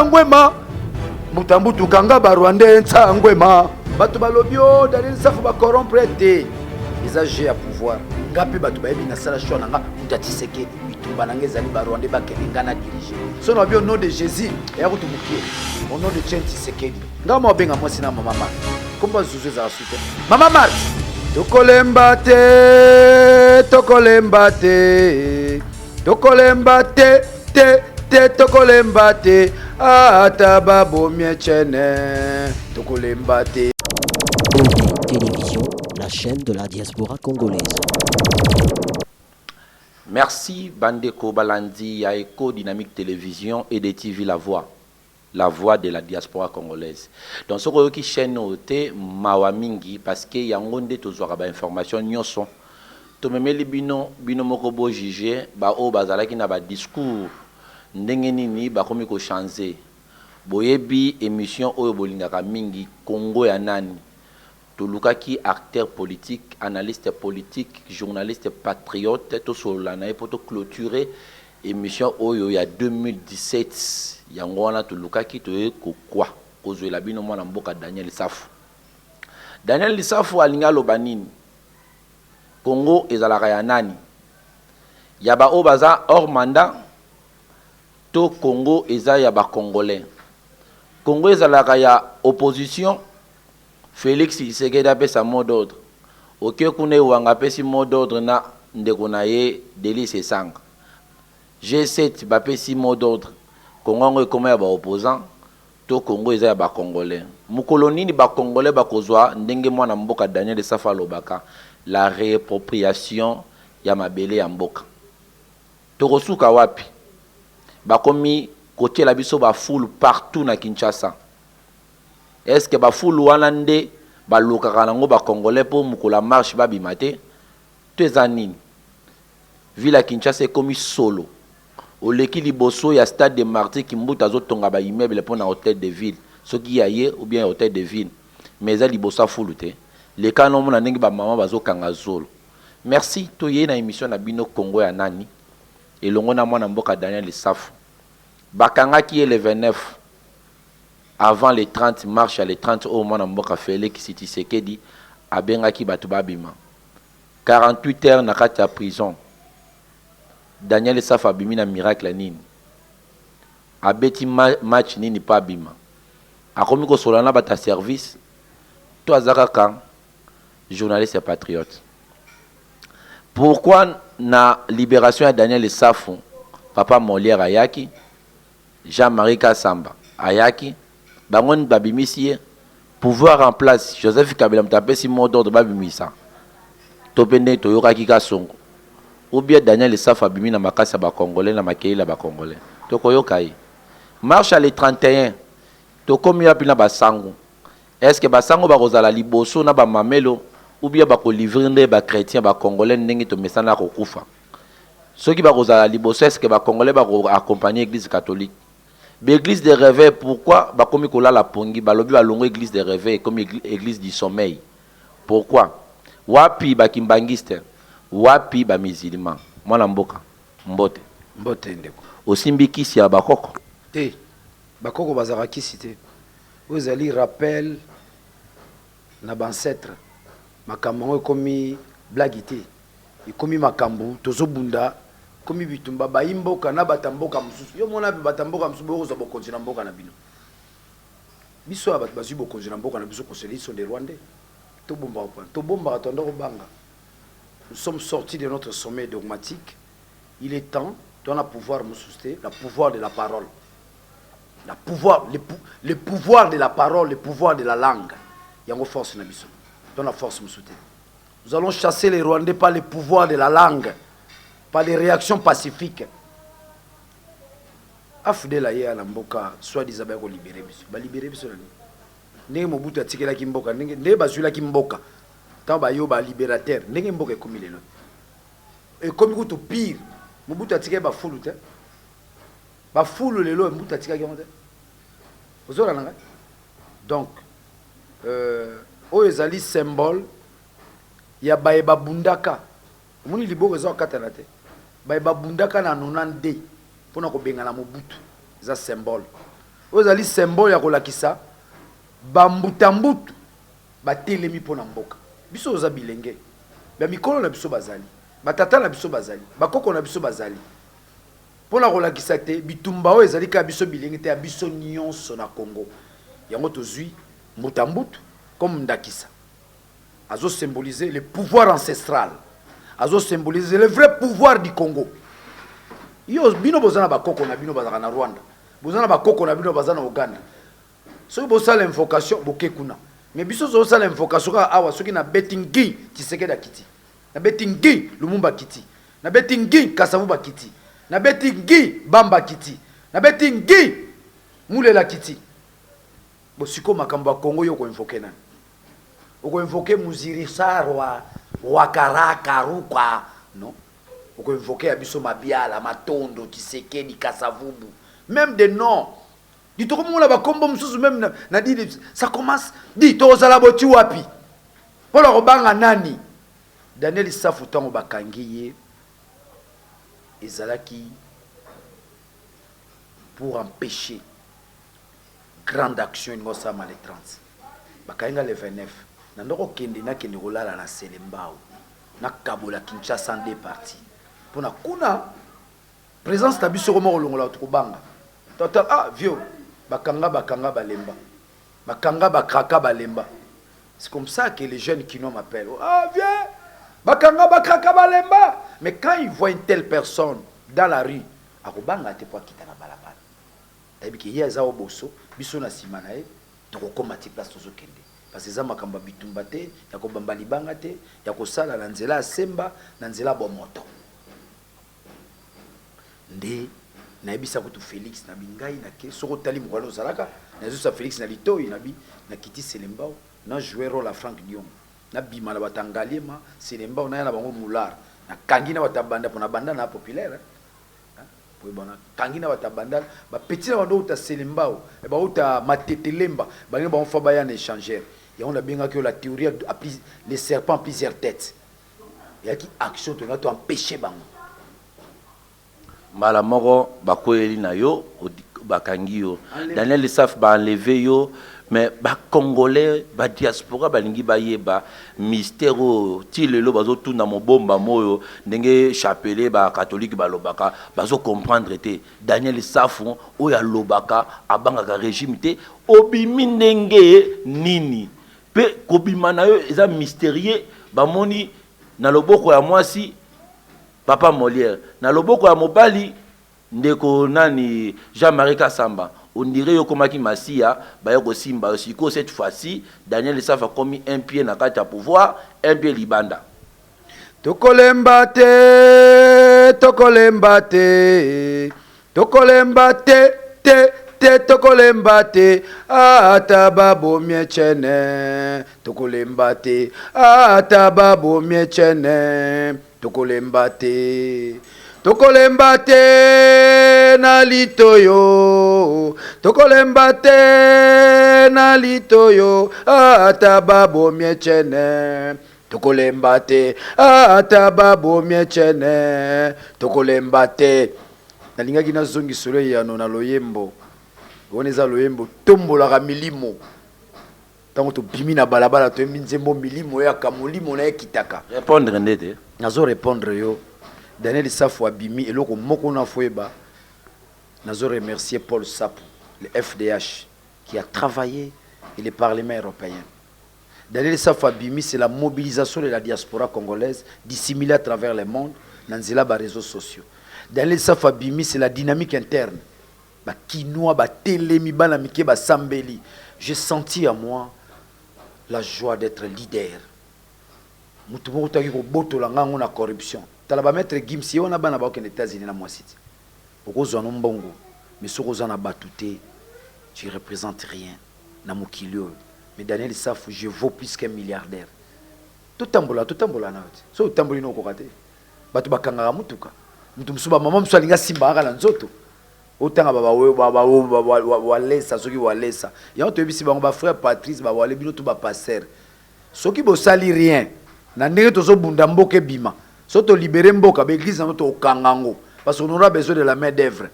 Nsangwema, mbuta mbutu kanga ba Rwandais Nsangwema. Bato balobi o oh, Daniel Safu ba corrompre te, eza jeu ya pouvoir. Nga mpe bato bayebi nasala choix na nga moto ya Tshisekedi, bitumba na nga ezali ba Rwandais bakende, nga na dirige. So na bi au nom de Jésus eya kutu mokie, au nom de Tien Tshisekedi. Nga mwa benga mwasi na mama Marthe, kombo zuzu ezala su te, mama Marthe. Tokolemba te, tokolemba te, tokolemba te te te, tokolemba te, ata babomi Etienne, tokolemba te. OD Télévision, la chaîne de la diaspora congolaise. Merci bandeko balandi ya Eco Dynamique Télévision et de TV La Voix. La voix de la diaspora congolaise. Donc soki oyoki chaîne oyo te, mawa mingi, parce que yango nde tozwaka ba information nyonso. Tomemeli bino, bino moko bo juger ba oyo bazalaki na ba discours ndenge nini bakomi ko changer. Boyebi émission oyo bolingaka mingi, Congo ya nani? Tolukaki acteur politique, analyste politique, journaliste patriote, tosolola na ye mpo to clôturer émission oyo ya 2017. Yango wana tolukaki toye kokwa kozwela bino mwana mboka Daniel Safu. Daniel Safu alingi aloba nini? Congo ezalaka ya nani? Ya ba oyo baza hors mandat to Congo eza ya ba Congolais? Congo ezalaka ya opposition? Felix Tshisekedi apesa mot d'ordre. Oke kuna Ewanga apesi mot d'ordre na ndeko na ye Delly Sesanga. G7 bapesi mot d'ordre. Congo yango ekoma ya ba opposants to Congo eza ya ba Congolais? Mokolo nini ba Congolais bakozwa ndenge mwana mboka Daniel Safu alobaka la reappropriation ya mabele ya mboka? Tokosuka wapi? Bakomi kotiela biso ba foule partout na Kinshasa. Est ce que ba fulu wana nde balokaka nango ba congolais po mokolo ya marche babima te? To eza nini? Ville ya Kinshasa ekomi solo. Oleki liboso ya stade de martyrs Kimbuta azotonga ba immeubles pona hotel de ville soki ya ye ou bien ya hotel de ville mais eza liboso ya fulu te. Leka wana omona ndenge ba maman bazokanga zolo. Merci toye na emission na bino Congo ya nani elongo na mwana mboka Daniel Safu. Bakangaki ye le 29 avant le 30 marche ya le 30 oyo mwana mboka Felix Tshisekedi abengaki bato babima. 48 heures na kati ya prison. Daniel Safu abimi na miracle nini? Abeti match nini po abima? Akomi kosolola na bato ya service to aza kaka journaliste ya patriote? Pourquoi na liberation ya Daniel Safu papa Molière ayaki, Jean-Marie Kassamba ayaki, bango nde babimisi ye, pouvoir en place Joseph Kabila moto apesi mot d'ordre babimisa to mpe ndenge toyokaki Kasongo ou bien Daniel Safu abimi na makasi ya ba Congolais na makelele ya ba Congolais, tokoyoka ye. Marche ya le 31 tokomi wapi na ba sango? Est ce que ba sango bakozala liboso na ba mamelo ou bien bako livrer nde ba chretiens ba Congolais ndenge tomesana kokufa? Soki bakozala liboso est ce que ba Congolais bako accompagner eglise catholique? Ba eglise de reveil pourquoi bakomi kolala pongi balobi balongwe eglise de reveil ekomi eglise du sommeil pourquoi? Wapi ba kimbanguiste? Wapi ba musulmans? Mwana mboka mbote. Mbote ndeko. Osimbi kisi ya bakoko? Te, bakoko bazalaka kisi te. Oyo ezali rappel na ba ancetres. Makambo yango ekomi blague te. Ekomi makambo tozo bunda, ekomi bitumba bayi mboka na bata mboka mosusu. Yo mona bata mboka mosusu boyo kozwa bokonzi na mboka na bino. Biso ya bato bazwi bokonzi na mboka na biso koseli sont des Rwandais. Tobombaka pona tobombaka tondo kobanga. Nous sommes sortis de notre sommeil dogmatique. Il est temps, toi na pouvoir mosusu te, la pouvoir de la parole. La pouvoir, le pouvoir de la parole, le pouvoir de la langue. Yango force na biso. Toi na force mosusu te. Nous allons chasser les Rwandais par le pouvoir de la langue, par les réactions pacifiques. AFDL ye na mboka soi-disant ba ko libérer biso. Ba libérer biso na nini? Ndenge Mobutu atikelaki mboka, ndenge ndenge bazwilaki mboka. Tant ba yo ba libérateur, ndenge mboka ekomi lelo. Ekomi kutu pire. Mobutu atikaki ba fulu te. Ba fulu lelo Mobutu atikaki yango te. Ozolanda ngai? Donc oyo ezali symbole ya baye babundaka. Omoni liboko eza kokatana te. Baye babundaka na 92 mpona kobengana Mobutu, eza symbole. Oyo ezali symbole ya kolakisa bambutambutu batelemi mpo na mboka. Biso toza bilenge, ba mikolo na biso bazali, batata na biso bazali, bakoko na biso bazali. Mpo na kolakisa te bitumba oyo ezali kaka biso bilenge te, ya biso nyonso na Congo. Yango tozwi mbutambutu comme ndakisa. Azo symboliser le pouvoir ancestral, azo symboliser le vrai pouvoir du Congo. Yo bino boza na bakoko na bino bazalaka na Rwanda, boza na bakoko na bino baza na Uganda. Soki bosala invocation boke kuna, mais biso tozosala invocation kaka awa. Soki nabeti ngi Tshisekedi akiti, nabeti ngi Lumumba akiti, nabeti ngi Kasavubu akiti, nabeti ngi Bamba akiti, nabeti ngi Mulela akiti. Bo sikoyo makambo ya Congo, yo okoinvoke nani? Okoinvoke Muzirisarwa Rwakaraka Rukwa? Non, okoinvoke ya biso Mabiala, Matondo, Tshisekedi, Kasavubu, même des noms di tokomona bakombo mosusu même na di ça commence di tokozala boti wapi mpona kobanga nani? Daniel Safu, ntango bakangi ye, ezalaki pour empêcher grande action elingi osalama le 30. Bakangi nga le 29 na ndoko okende, nakende kolala na Selembao, nakabola Kinshasa en deux parties mpona kuna présence na biso koma kolongola bato kobanga. Tata, ah vieux, bakanga bakanga balemba, bakanga bakraka balemba. C'est comme ça que les jeunes kinois m'appellent: ah vieux, bakanga bakraka balemba. Mais quand ils voient une telle personne dans la rue, akobanga te po akita na balabala. Ayebi ke ye aza oboso, biso na nsima na ye, tokokóma ti place tozokende, parce que eza makambo ya bitumba te, ya kobamba libanga te, ya kosala na nzela ya semba, na nzela ya bomoto. Nde nayebisa kutu Félix na bi ngai nake. Soki otali mokolo ozalaka, nazosa Félix na litoi na bi nakiti Selembao, na jouer rôle ya Frank Diong, nabima na bato ya Ngaliema, Selembao, naya na bango Mular, nakangi na bato ya banda, mpona banda na populaire boyebana, kangi na bato ya bandal, bapeti na bando outa Selembao, bauta Matetelemba, balingi bango fa baya na échangeur. Yango nabengaki oyo la théorie à plus, les serpents plusieurs têtes. Eyaki action tonga to empêcher bango. Mbala moko bakweyeli na yo, bakangi yo. Daniel Saf, baenleve yo, mais bacongolais badiaspora balingi bayeba mystère oyo ti lelo bazotuna mobombamo oyo ndenge chapelet bacatholique balobaka, bazocomprendre te. Daniel Safu oyo alobaka abangaka régime te, obimi ndenge nini? Mpe kobima na yo eza mystérieux. Bamoni na loboko ya mwasi papa Molière, na loboko ya mobali ndeko nani, Jean-Marie Kasamba. On dirait yo okomaki masiya, baye kosimba yo. Sikoyo cette fois-ci Daniel Safu akomi un pied na kati ya pouvoir, un pied libanda. Tokolemba te, tokolemba te, tokolemba te te te, tokolemba te ata babomi Etienne, tokolemba te ata babomi Etienne, tokolemba te, tokolemba te na litoyo, tokolemba te na litoyo ata babomi Etienne, tokolemba te ata babomi Etienne, tokolemba te. Nalingaki nazongisolo eyano na loyembo wana. Eza loyembo tombolaka milimo ntango tobimi na balabala, toyembi nzembo, milimo eyaka, molimo na ye ekitaka. Répondre nde te. Nazo répondre yo. Daniel Safu abimi eloko moko na foyeba. Nazo remercier Paul Sapu, le FDH qui a travaillé, et le Parlement européen. Daniel Safu abimi, c'est la mobilisation de la diaspora congolaise dissimulée à travers le monde na nzela ba réseaux sociaux. Daniel Safu abimi, c'est la dynamique interne, bakinois batelemi, bana mike basambeli. J'ai senti à moi la joie d'être leader. Motu moko toyaki kobotola ngango na corruption. Tala bamaître Gims ye wana, bana bakokende États-Unis na mwasi ti okozwa no mbongo, mais soki oza na bato te, tu représentes rien na mokili oyo. Mais Daniel Safu, je vaux plus qu'un milliardaire. Totambola, totambola na yo te. Soki otamboli na okoka te, bato bakangaka motuka, moto mosusu, bamama mosusu alingi asimba kaka na nzoto. Otanga walesa, soki walesa yango, toyebisi bango, bafrère Patrice, bawale bino to bapasteur, soki bosali rien na ndenge tozobunda mboka ebima, soki tolibere mboka, baeglise yango tokokanga yango, parce qu'on aura besoin de la main d'œuvre.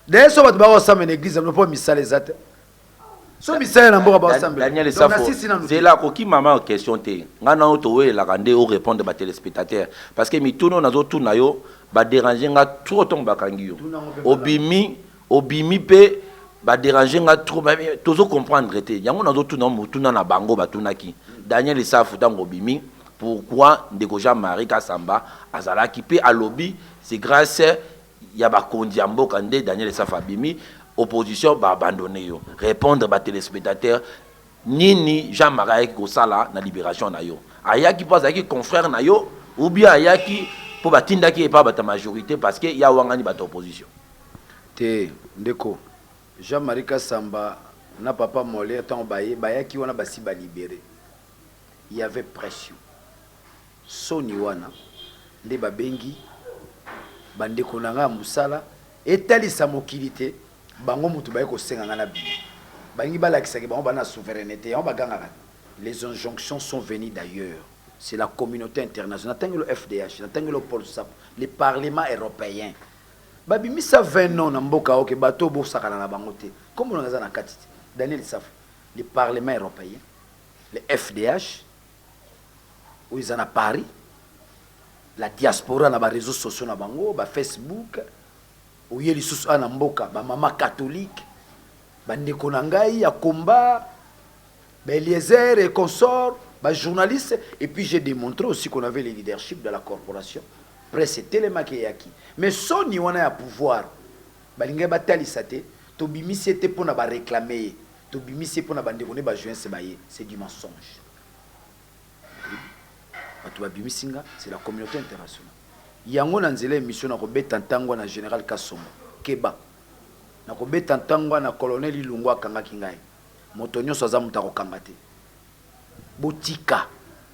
D'ailleurs, so bato bakosamba na église yango mpo misala eza te. So misala na mboka baosambela. Daniel Safo, zela kokima ma question te. Nga na towelelaka nde orépondre batelespectateur, parce que mituna oyo nazotuna yo badéranger nga trop. Ntongo bakangi yo, obimi, obimi mpe badéranger nga trop, tozo comprendre te. Yango nazotuna motuna na bango batunaki Daniel Safu: ntango obimi, pourquoi ndeko Jean-Marie Kasamba azalaki mpe alobi c'est grâce ya bakonzi ya mboka nde Daniel Safu abimi, opposition baabandonner yo? Répondre batelespectateur, nini Jean-Marie ayaki kosala na libération na yo? Ayaki mpo azalaki confrère na yo, ou bien ayaki mpo batindaki epa bato ya majorité, parce que ya wangani bato opposition? Te, ndeko, Jean-Marie Kasamba na papa Molière, ntango baye, bayaki wana basi balibérer. Il y avait pression, soni wana nde babengi bandeko na ngai ya mosala etalisa mokili te. Bango motu baye kosenga ngai na bino, balingi balakisaki bango bana souveraineté, yango bagangaka. Les injonctions sont venues d'ailleurs, c'est la communauté internationale. Natangelo FDH, natangelo Paul Sap, le Parlement européen babimisa 20 non na mboka oke bato bosakana na bango te. Kombo nanga aza na kati te, Daniel Safu. Le Parlement européen, le FDH oyo eza na Paris, la diaspora na baréseaux sociaux na bango, bafacebook, oye lisusu awa na mboka, bamama catholique, bandeko na ngai ya komba, baeliezer et consort, bajournaliste. Et puis j'ai démontré aussi qu'on avait le leadership de la corporation presse etelemaki, eyaki. Mais soni wana ya pouvoir, balingai batalisa te tobimisi ye te mpo na baréclamer ye, tobimisi ye mpo na bandeko nde bajoinse baye. C'est du mensonge. Bato babimisi nga, c'est la communauté internationale. Yango na nzela émission, nakobeta ntango na général Kasongo keba, nakobeta ntango na colonel Ilungu akangaki ngai. Moto nyonso aza moto akokanga te. Botika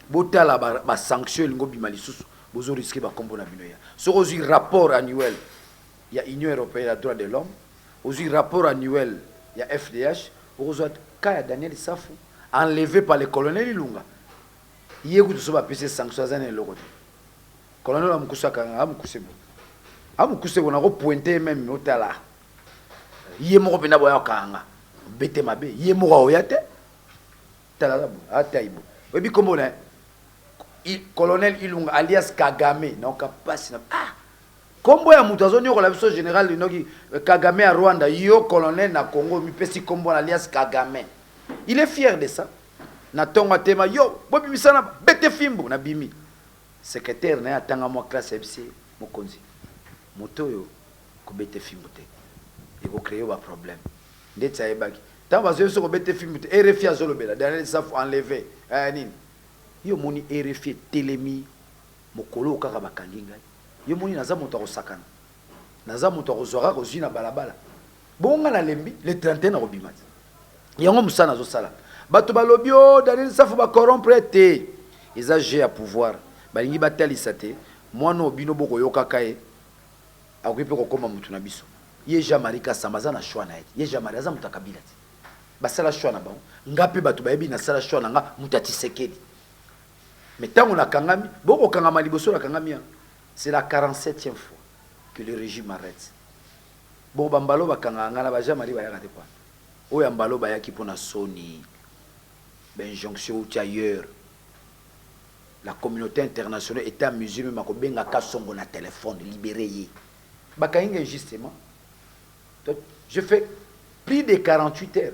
botala basanction elingi obima lisusu, bozorisquer bakombo na bino. Ya soki ozwi rapport annuel ya Union européenne ya droit de l'homme, ozwi rapport annuel ya FDH, okozwa ka ya Daniel Safu enlevé par le colonel Ilunga. Ye kutu so bapesi sanction, aza na eloko te. Colonel amokuse akanga, amokuse bo, amokuse bo, nakopointer même. Otala ye moko mpenza boya kokanga bete mabe, ye moko aoya te. Tala bo, atai bo, oyebi kombo na ye, colonel Ilunga alias Kagame. Naoka mpasi na ah kombo ya moto azoniokola biso, général linoki Kagame ya Rwanda. Yo colonel na Congo, mipesi kombo na alias Kagame, il est fier de ça. Na ntongo atema yo bobimisana bete fimbu nabimi. Secrétaire na ye atanga mwa classe, ayebisi mokonzi: moto oyo kobete fimbu te, ekocréer baproblème. Ndeti ayebaki ntango bazoyebi biso kobete fimbu te. RFI azolobela Daniel Safu enlevé nini. Yo omoni RFI etelemi mokolo oyo kaka bakangi ngai. Yo moni naza moto akosakana, naza moto akozwa kaka ozwi na balabala. Bongo ngai nalembi, le 31 nakobima te. Yango mosala nazosala. Bato balobi o Daniel Safu bacorrompre te, eza jeu ya pouvoir. Balingi batalisa te mwana oyo bino bokoyokaka ye akoki mpe kokóma motu na biso. Ye Jean Marie Kasamba aza na choix na ye te. Ye Jean Marie aza moto ya Kabila te, basala choix na bango. Nga mpe bato bayebi nasala choix na nga, moto ya Tshisekedi. Mais ntango nakangami, bokokangama liboso nakangami yango, c'est la 47e fois que le régime arrête. Bon, bambalo bakangaka nga na ba Jean Marie bayaka te kwa oyo ya mbalo bayaki mpo na soni, bainjonction outi ailleurs. La communauté internationale était à mesure même akobenga Kasongo na téléphone, libéré ye. Bakangi nga injustement. Je fais plus de 48 heures.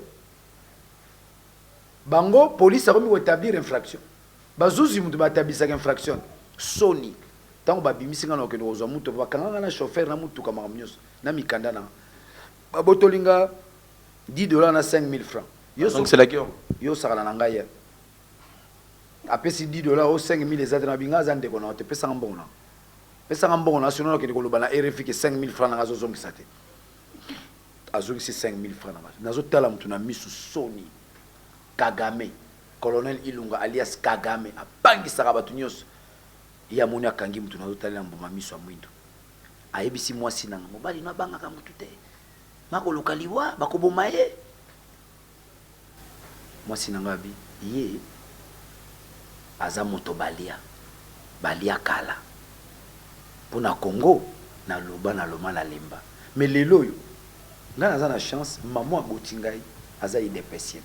Bango police akomi koétablir infraction, bazuzi moto batablisaka infraction. Soni, ntango babimisi nga na kokende kozwa moto, bakanga nga na chauffeur na motuka, makambo nyonso na mikanda na babotoli nga 10 $ na 5000 francs. Yo osakana na ngai ya apesi 10 $ o 5000 eza te. Na binga aza ndeko na yo te, pesanga mbongo na, pesanga mbongo na, sinon nakende koloba na RFI ke 5000 francs nanga azozongisa te. Azongisi 5000 francs nanga. Nazotala motu na misu, soni. Kagame, colonel Ilunga alias Kagame abangisaka bato nyonso. Ye amoni akangi motu, nazotalela mbuma miso ya mwindo. Ayebisi mwasi nanga: mobali no abangaka motu te, makoluka liwa, bakoboma ye. Mwasi na ngai abi ye aza moto balia balia kala mpo na Congo. Naloba, naloma, nalemba. Mais lelo oyo ngai naza na chance, mama aboti ngai. Aza UDPSien.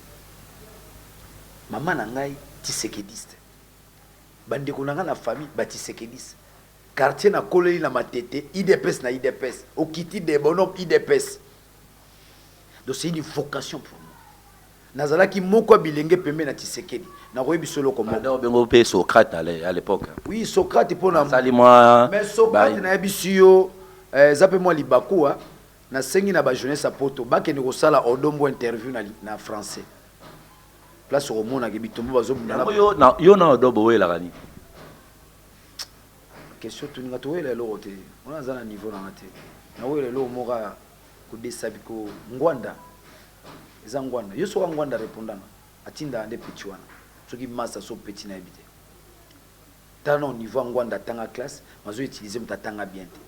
Mama na ngai tshisekediste. Bandeko na ngai na famille ba tshisekediste. Quartier nakoleli na Matete, UDPS na UDPS. Okiti Debonhomme, UDPS. Donc c'est une vocation pour moi. Nazalaki moko ya bilenge pembeni na Tshisekedi. Nakoyebisa eloko moko. Banda obengo mpe Socrate à l'époque. Oui, Socrate mpo na Asali mwa Mais Socrate, nayebisi yo, eza mpe mwa libaku. Nasengi na bajeunesse ya poto bakende kosala Odombo interview na français. Place okomonaka bitumbu bazobunda. Yango yo na Odombo oyelaka nini? Question toninga, toyela eloko te. Wana aza na niveau nanga te. Nakoyela eloko moko ya kodesabi ko ngwanda. Eza ngwanda. Yo soka ngwanda répondanga. Atindaka nde petit wana. Soki masa so petit, nayebi te. Tala na niveau ya ngwanda, atanga classe, mazo utiliser moto atanga bien te.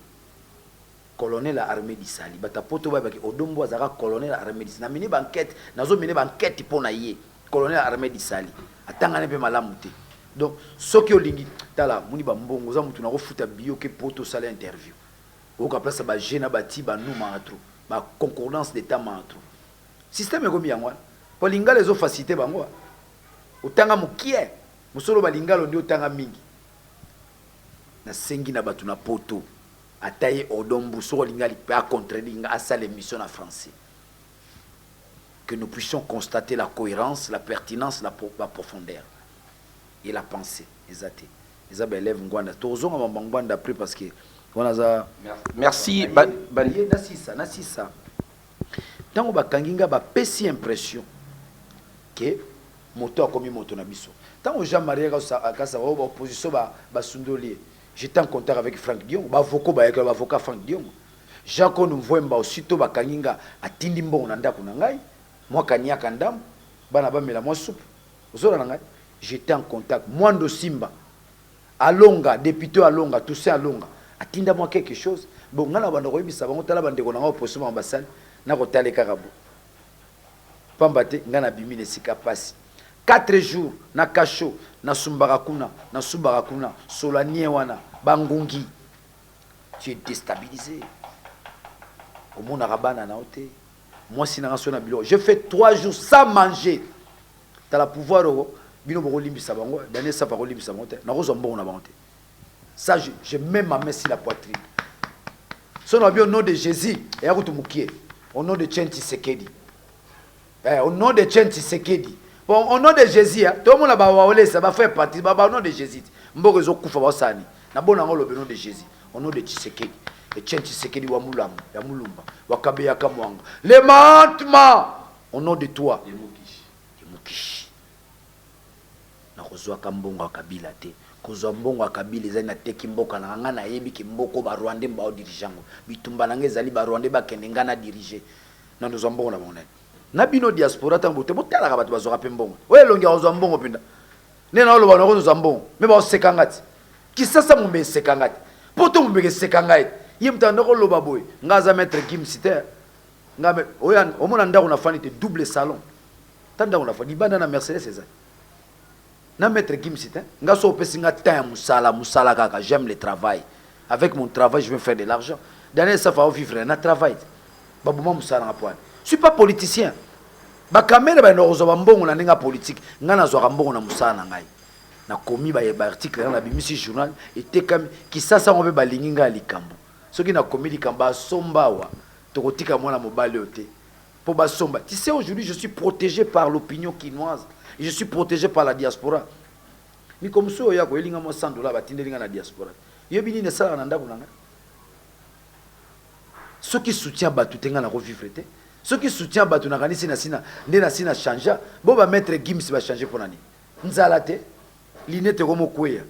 Colonel ya armée disali bato ya poto bayebaki Odombo azalaka colonel ya armée disali. Namini baenquête, nazomene baenquête mpo na ye. Colonel ya armée disali atangani mpe malamu te. Donc soki olingi, tala moni bambongo, oza motu nakofuta biyo ke poto osala interview, oyoka place ya baje na bati banumaka trop, baconcordance d'état maka trop. Système ekomi yango wana po lingala ezofacilité bango. Otanga mokie mosolo, balingala nde otanga mingi. Nasengi na bato na poto, ata ye Odombu, soki olingi mpe acontredire nga, asala émission na français, que nous puissions constater la cohérence, la pertinence, la profondeur et la pensée. Eza te, eza baélève ngwanda. Tozonga mamba ngwanda après, parce que wana aza Merci. Ye nasisa ntango bakangi nga, bapesi impression ke moto akomi moto na biso. Ntango Jean Marie Akasa oyo baopposition basundoli ye, j'étais en contact avec Frank Diongo, bavoko bayaki, bavocat Frank Diongo, Jean Konu Mvwemba. Aussitôt bakangi nga, atindi mbongo na ndako na ngai, mwa kaniaka ndambo, bana bamela mwa supu. Ozola na ngai, j'étais en contact. Mwando Simba Alonga, député Alonga, Toussaint Alonga, atinda mwa quelque chose. Bon, ngai na banda koyebisa bango: tala, bandeko na ngai opposition, bango basali nakotala kaka bo pamba te. Ngai nabimi na esika pasi, 4 jours na kasho, nasumbaka kuna, nasubaka kuna, solanie wana bangungi. Tu es déstabilisé, omonaka bana na yo te, mwasi nanga so na biloko. Je fais 3 jours sans manger. Tala pouvoir oyo bino bokolimbisa bango. Daniel Safa akolimbisa bango te, nakozwa mbongo na bango te. Ça, je mets ma main sur la poitrine. So na bi au nom de Jésus, eya kutu mokie. Au nom de Tien Tshisekedi, au nom de Tien Tshisekedi. Bon, au nom de Jésus, tomona bawawolesa, bafrère parti ba au nom de Jésus, mboka ezokufa, baosani na bona yango. Olobi au nom de Jésus, au nom de Tshisekedi, Etienne Tshisekedi wa Mulambo ya Mulumba wa Kabeyaka Mwanga le Mahatma, au nom de toi de Mukishi, nakozwaka mbongo ya Kabila te. Kozwa mbongo ya Kabila ezali nateki mboka na nga. Nayebi ke mboko barwandais baodirige yango. Bitumba na nga ezali barwandais bakende, nga na dirige. Na nozwa mbongo na bango nani? Na bino diaspora, ntango bote botalaka bato bazwaka mpe mbongo oyo elongi ya kozwa mbongo mpenza nde na oloba nakozwa mbongo me baoseka nga ti Kisasa mombe eseka nga te, mpo to mombeke eseka ngai te. Ye moto anda koloba boye, nga aza maître Gims te. Nga oyo omona ndako na fani te, double salon ta ndako na fani libanda na Mercedes, eza na maître Gims te. Nga so opesi nga temps ya mosala, mosala kaka. J'aime le travail. Avec mon travail, je vais faire de l'argent. Daniel Safa ovivre na travail te. Baboma mosala nga po wana. Je suis pas politicien. Bakamere bayenda kozwa bambongo na ndenge ya politique. Ngai nazwaka mbongo na mosala na ngai. Nakomi baarticle nanga, nabimisi journal, etekami. Kisasa yango mpe balingi ngai ya likambo. Soki nakomi likambo, basomba awa. Tokotika mwana mobali oyo te mpo basomba. Tu sais, aujourd'hui je suis protégé par l'opinion kinoise et je suis protégé par la diaspora. Miko mosusu oyo ya koyelinga mwa 100 dollar, batindeli ngai na diaspora. Yebi nini esalaka na ndako na ngai? Soki soutien bato te, ngai nakovivre te. Soki soutien bato, nakanisi na sina nde na sina change bo bamaître Gims bachange mpo na nini? Nzala te, linete ekomokweya,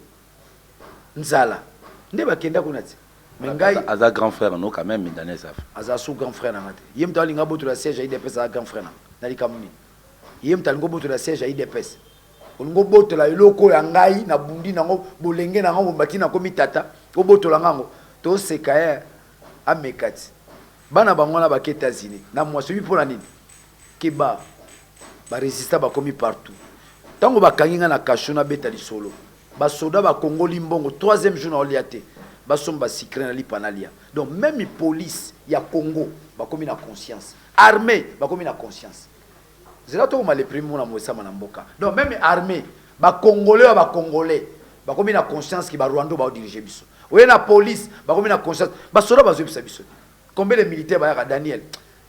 nzala nde bakenda kuna ti. Me ngai Aza grand frère no quand même, Daniel Safa. Aza su grand frère nanga te. Ye moto alinga botola siège ya UDPS, aza grand frère nanga na likambo nini? Ye moto alingi obotola siège ya UDPS, olingi obotola eloko ya ngai nabundi nango bolenge nango bati nakomi tata, obotola ngango. Toseka ye, ameka ti bana bango wana bake États-Unis na mwasi. Oyebi mpo na nini? Keba, barésistant bakomi partout. Ntango bakangi ngai na kasho, nabeta lisolo, basoda bakongoli mbongo. Troisième jour naolia te, basomba sucré na lipa nalia. Donc même police ya Congo bakomi na conscience, armée bakomi na conscience. Zela tokoma le premier mona mosama na mboka. Donc même armée, ba Congolais ba Congolais, bakomi na conscience ki ba Rwando ba diriger biso. Oye na police, bakomi na conscience, ba soda bazo bisa biso. Combien de militaires bayaka Daniel?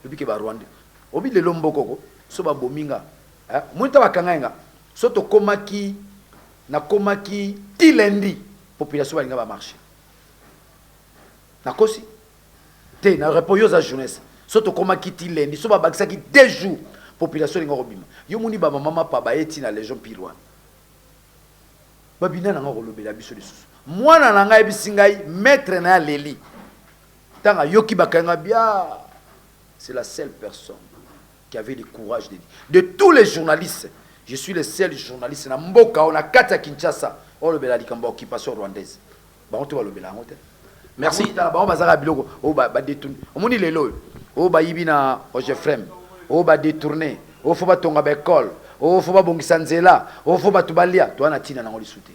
Lobi ke ba Rwandais. Obi lelo mbokoko, so ba bominga. Hein? Mwinta bakanga nga. So tokomaki nakomaki ti lundi population balinga ba marcher. Nakosi te na réponse yo za jeunesse. So tokomaki ti lundi, so babakisaki 2 jours population elinga kobima. Yo moni ba mama mapa bayeti na Légion pire wana. Babina nanga kolobela biso lisusu. Mwana na ngai ayebisi ngai maître na ye aleli. Ntango ayoki bakanga bia, c'est la seule personne qui avait le courage de dire. De tous les journalistes, je suis le seul journaliste na mboka oyo na kati ya Kinshasa oyo alobela likambo ya occupation rwandaise. Bango to balobela yango te. Merci. Tala bango bazaka biloko oyo badétourne. Omoni lelo oyo oyo bayibi na Ogefrem, oyo badétourne, oyo fo batonga baekole, oyo fo babongisa nzela, oyo fo bato balia, toza na ntina nango lisu te.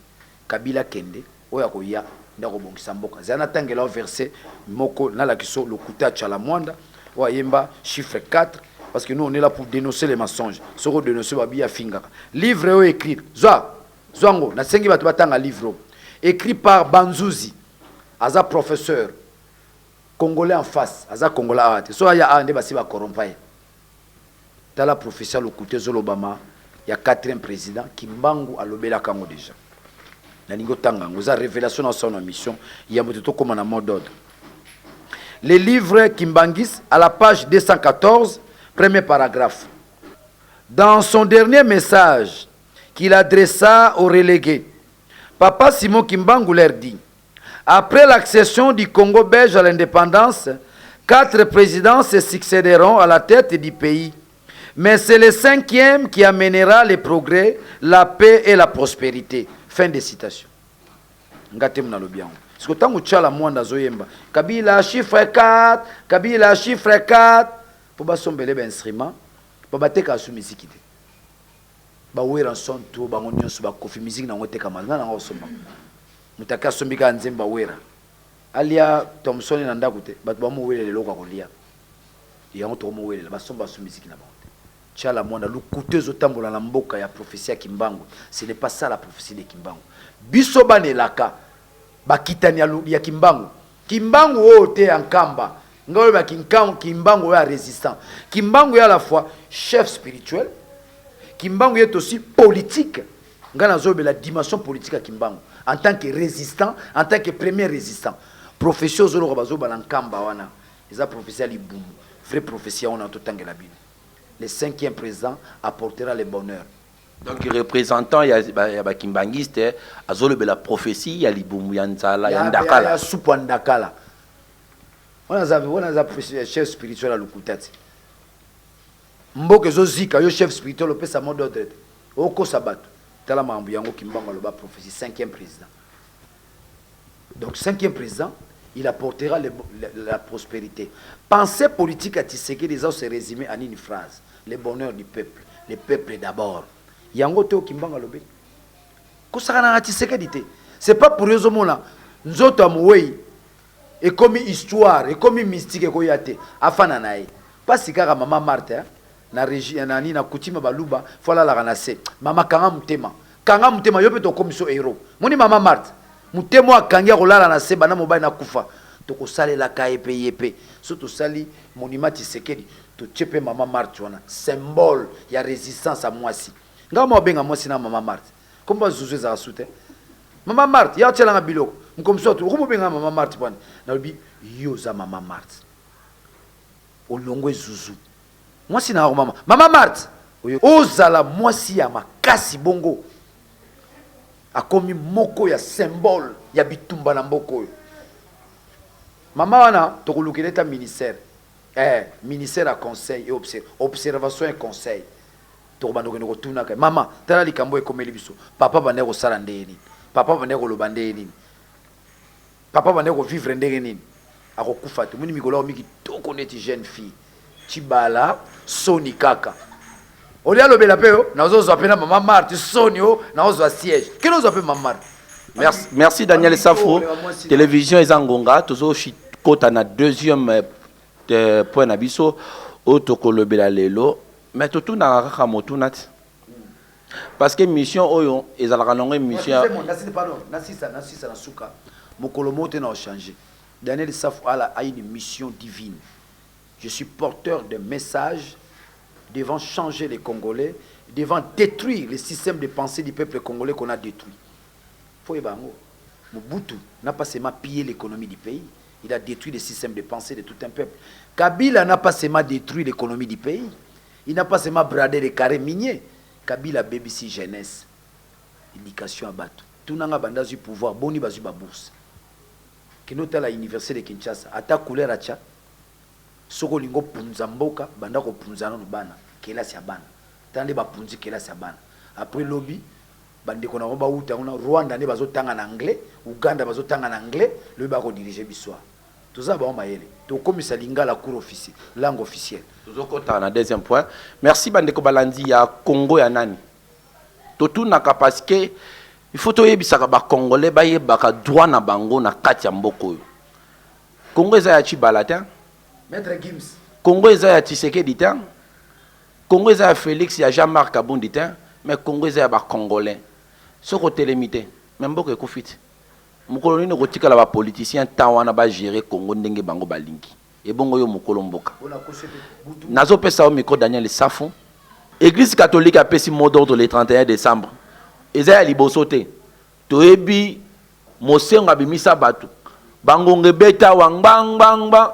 Kabila kende, oyo akoya nde akobongisa mboka. Zala natangela yo verset moko nalakisa yo lokuta Tshala Mwanda oyo ayemba chiffre 4, parce que nous, on est là pour dénoncer les mensonges. Soki odénonce, babi afingaka. Livre oyo écrit, zwa zwango, nasengi bato batanga livre oyo écrit par Banzuzi, aza professeur congolais en face, aza congolais awa te. So aya awa nde basi bakorompa ye. Tala professeur, lokuta ezolobama ya quatrième président Kimbangu, alobelaka yango déjà. Nalingi otanga yango, eza révélation na osala na mission ya moto. Tokóma na mot d'ordre. Le livre Kimbanguiste, à la page 214, premier paragraphe: dans son dernier message qu'il adressa aux relégués, Papa Simon Kimbangu leur dit: après l'accession du Congo belge à l'indépendance, quatre présidents se succéderont à la tête du pays. Mais c'est le cinquième qui amènera le progrès, la paix et la prospérité. Fin de citation. Nga te nalobi yango. Siko ntango Tshala Mwanda azoyemba Kabila chiffre 4, Kabila chiffre 4, mpo basombele bainstrument, mpo batekaka su miziki te. Bawerrason to bango nyonso bakofi, miziki nango etekama nga nango osomba. Moto ake asombi kaka nzembo awera alia Thomson na ndako te, bato bamowelela eloko ya kolia yango, tokomowelela basomba basu miziki na bango te. Tshala Mwanda, lokuta ezotambola na mboka ya prophétie ya Kimbangu. Ce n'est pas ça la prophétie de Kimbangu. Biso banelaka bakitani ya Kimbangu, Kimbangu oyo te ya Nkamba. Ngai oyo Kimbangu oyo ya résistant, Kimbangu ya la fois chef spirituel, Kimbangu ye aussi politique. Ngai nazolobela dimension politique ya Kimbangu en tant que résistant, en tant que premier résistant. Prophétie ozoloka bazobala Nkamba wana eza prophétie ya libumu. Vraie prophétie wana totangela bino: le cinquième président apportera le bonheur. Donc représentant ya bakimbangiste azolobela prophétie ya libumu ya nzala ya ndakala. Ya supu ya ndakala wana aza chef spirituel ya lokuta te. Mboka ezozika, yo chef spirituel opesa mot d'ordre te, okosa bato. Tala makambo yango Kimbangu aloba, prophétie cinquième président. Donc cinquième président, il apportera la prospérité. Pensée politique à Tshisekedi eza se résumer en une phrase: le bonheur du peuple, le peuple d'abord. Yango te Kimbangu alobeli. Kosakana na Tshisekedi te, c'est pas pour yo. Ozomona nzoto ya mowei ekomi histoire, ekomi mystique, ekoya te. Afana na ye mpasi kaka mama Marthe, hein? Na régie nani na coutume baluba fo alalaka na se. Mama, kanga motema, kanga motema, yo mpe tokomi so héros. Moni mama Marthe, motema akangi, akolala na se banda mobali nakufa. Tokosalelaka ye mpe, ye mpe so tosali monument Tshisekedi, totie mpe mama Marthe wana, symbole ya résistance ya mwasi. Ngai ma obenga mwasi na mama Marthe, kombo bazuzu ezalaka su te. Mama Marthe ya otielanga biloko mokomosu atu okomobenga mama Marthe bwana. Nalobi yo oza mama Marthe, olongo ezuzu mwasi na yango mama Marthe, ozala mwasi ya makasi bongo. Akomi moko ya symbole ya bitumba na mboka oyo. Mama wana tokolukela eta ministère, ministère ya conseil et observation et conseil. Tokobanda kokende kotunaka mama: tala likambo ekomeli biso, papa bandeki kosala ndenge nini, papa bandeki koloba ndenge nini, papa bandeki kovivre ndenge nini? Akokufa te. Moni mikolo akomi kitoko neti jeune fille Cibala. Soni kaka olia alobela mpe yo nazozwa mpe na mama Marte. Soni o nazozwa siège kene ozwa mpe mama Marte. Merci, merci Daniel Safo. Télévision eza ngonga, tozokota na deuxième point na biso oyo tokolobela lelo. Mais totunaka kaka motuna ti, parce que mission oyo ezalaka nango émission. Pardon, nasisa, nasisa na suka. Mokolo moko te na ochange. Daniel Safu ala a une mission divine. Je suis porteur de message devant changer les Congolais, devant détruire le système de pensée du peuple congolais qu'on a détruit. Faut yeba yango. Mobutu n'a pas seulement pillé l'économie du pays, il a détruit le système de pensée de tout un peuple. Kabila n'a pas seulement détruit l'économie du pays, il n'a pas seulement bradé les carrés miniers. Kabila abebisi jeunesse, éducation ya bato. Tunanga, banda azwi pouvoir, boni bazwi babourse? Kende otala Université de Kinshasa, ata couleur atya. Soki olingi opunza mboka, banda kopunza nano bana, kelasi ya bana. Tala nde bapunzi kelasi ya bana. Après lobi bandeko na bango bauta kuna Rwanda nde bazotanga na anglais, Uganda bazotanga na anglais. Lobi bakodirige biso. Toza bango mayele, tokomisa lingala cours officiel, langue officielle. Tozokɔta na deuxième point. Merci bandeko balandi ya Congo ya nani. Totunaka parce que il faut toyebisaka Bacongolais, bayebaka droit na bango na kati ya mboka oyo. Congo eza ya Tshibala te. Maître Gims. Congo eza ya Tshisekedi te. Congo eza ya Félix, ya Jean-Marc Abundi te. Mais Congo eza ya Bacongolais. Soki otelemi te, me mboka ekufi te. Mokolo nini kotikala bapoliticien temps wana bagere Congo ndenge bango balingi? Ebongo yo mokolo mboka, nazopesa yo micro. Daniel Safu, Église catholique apesi mot d'ordre le 31 décembre. Eza ya liboso te. Toyebi Mosengo abimisa bato, bangonga ebeta awa ngbangbangbang,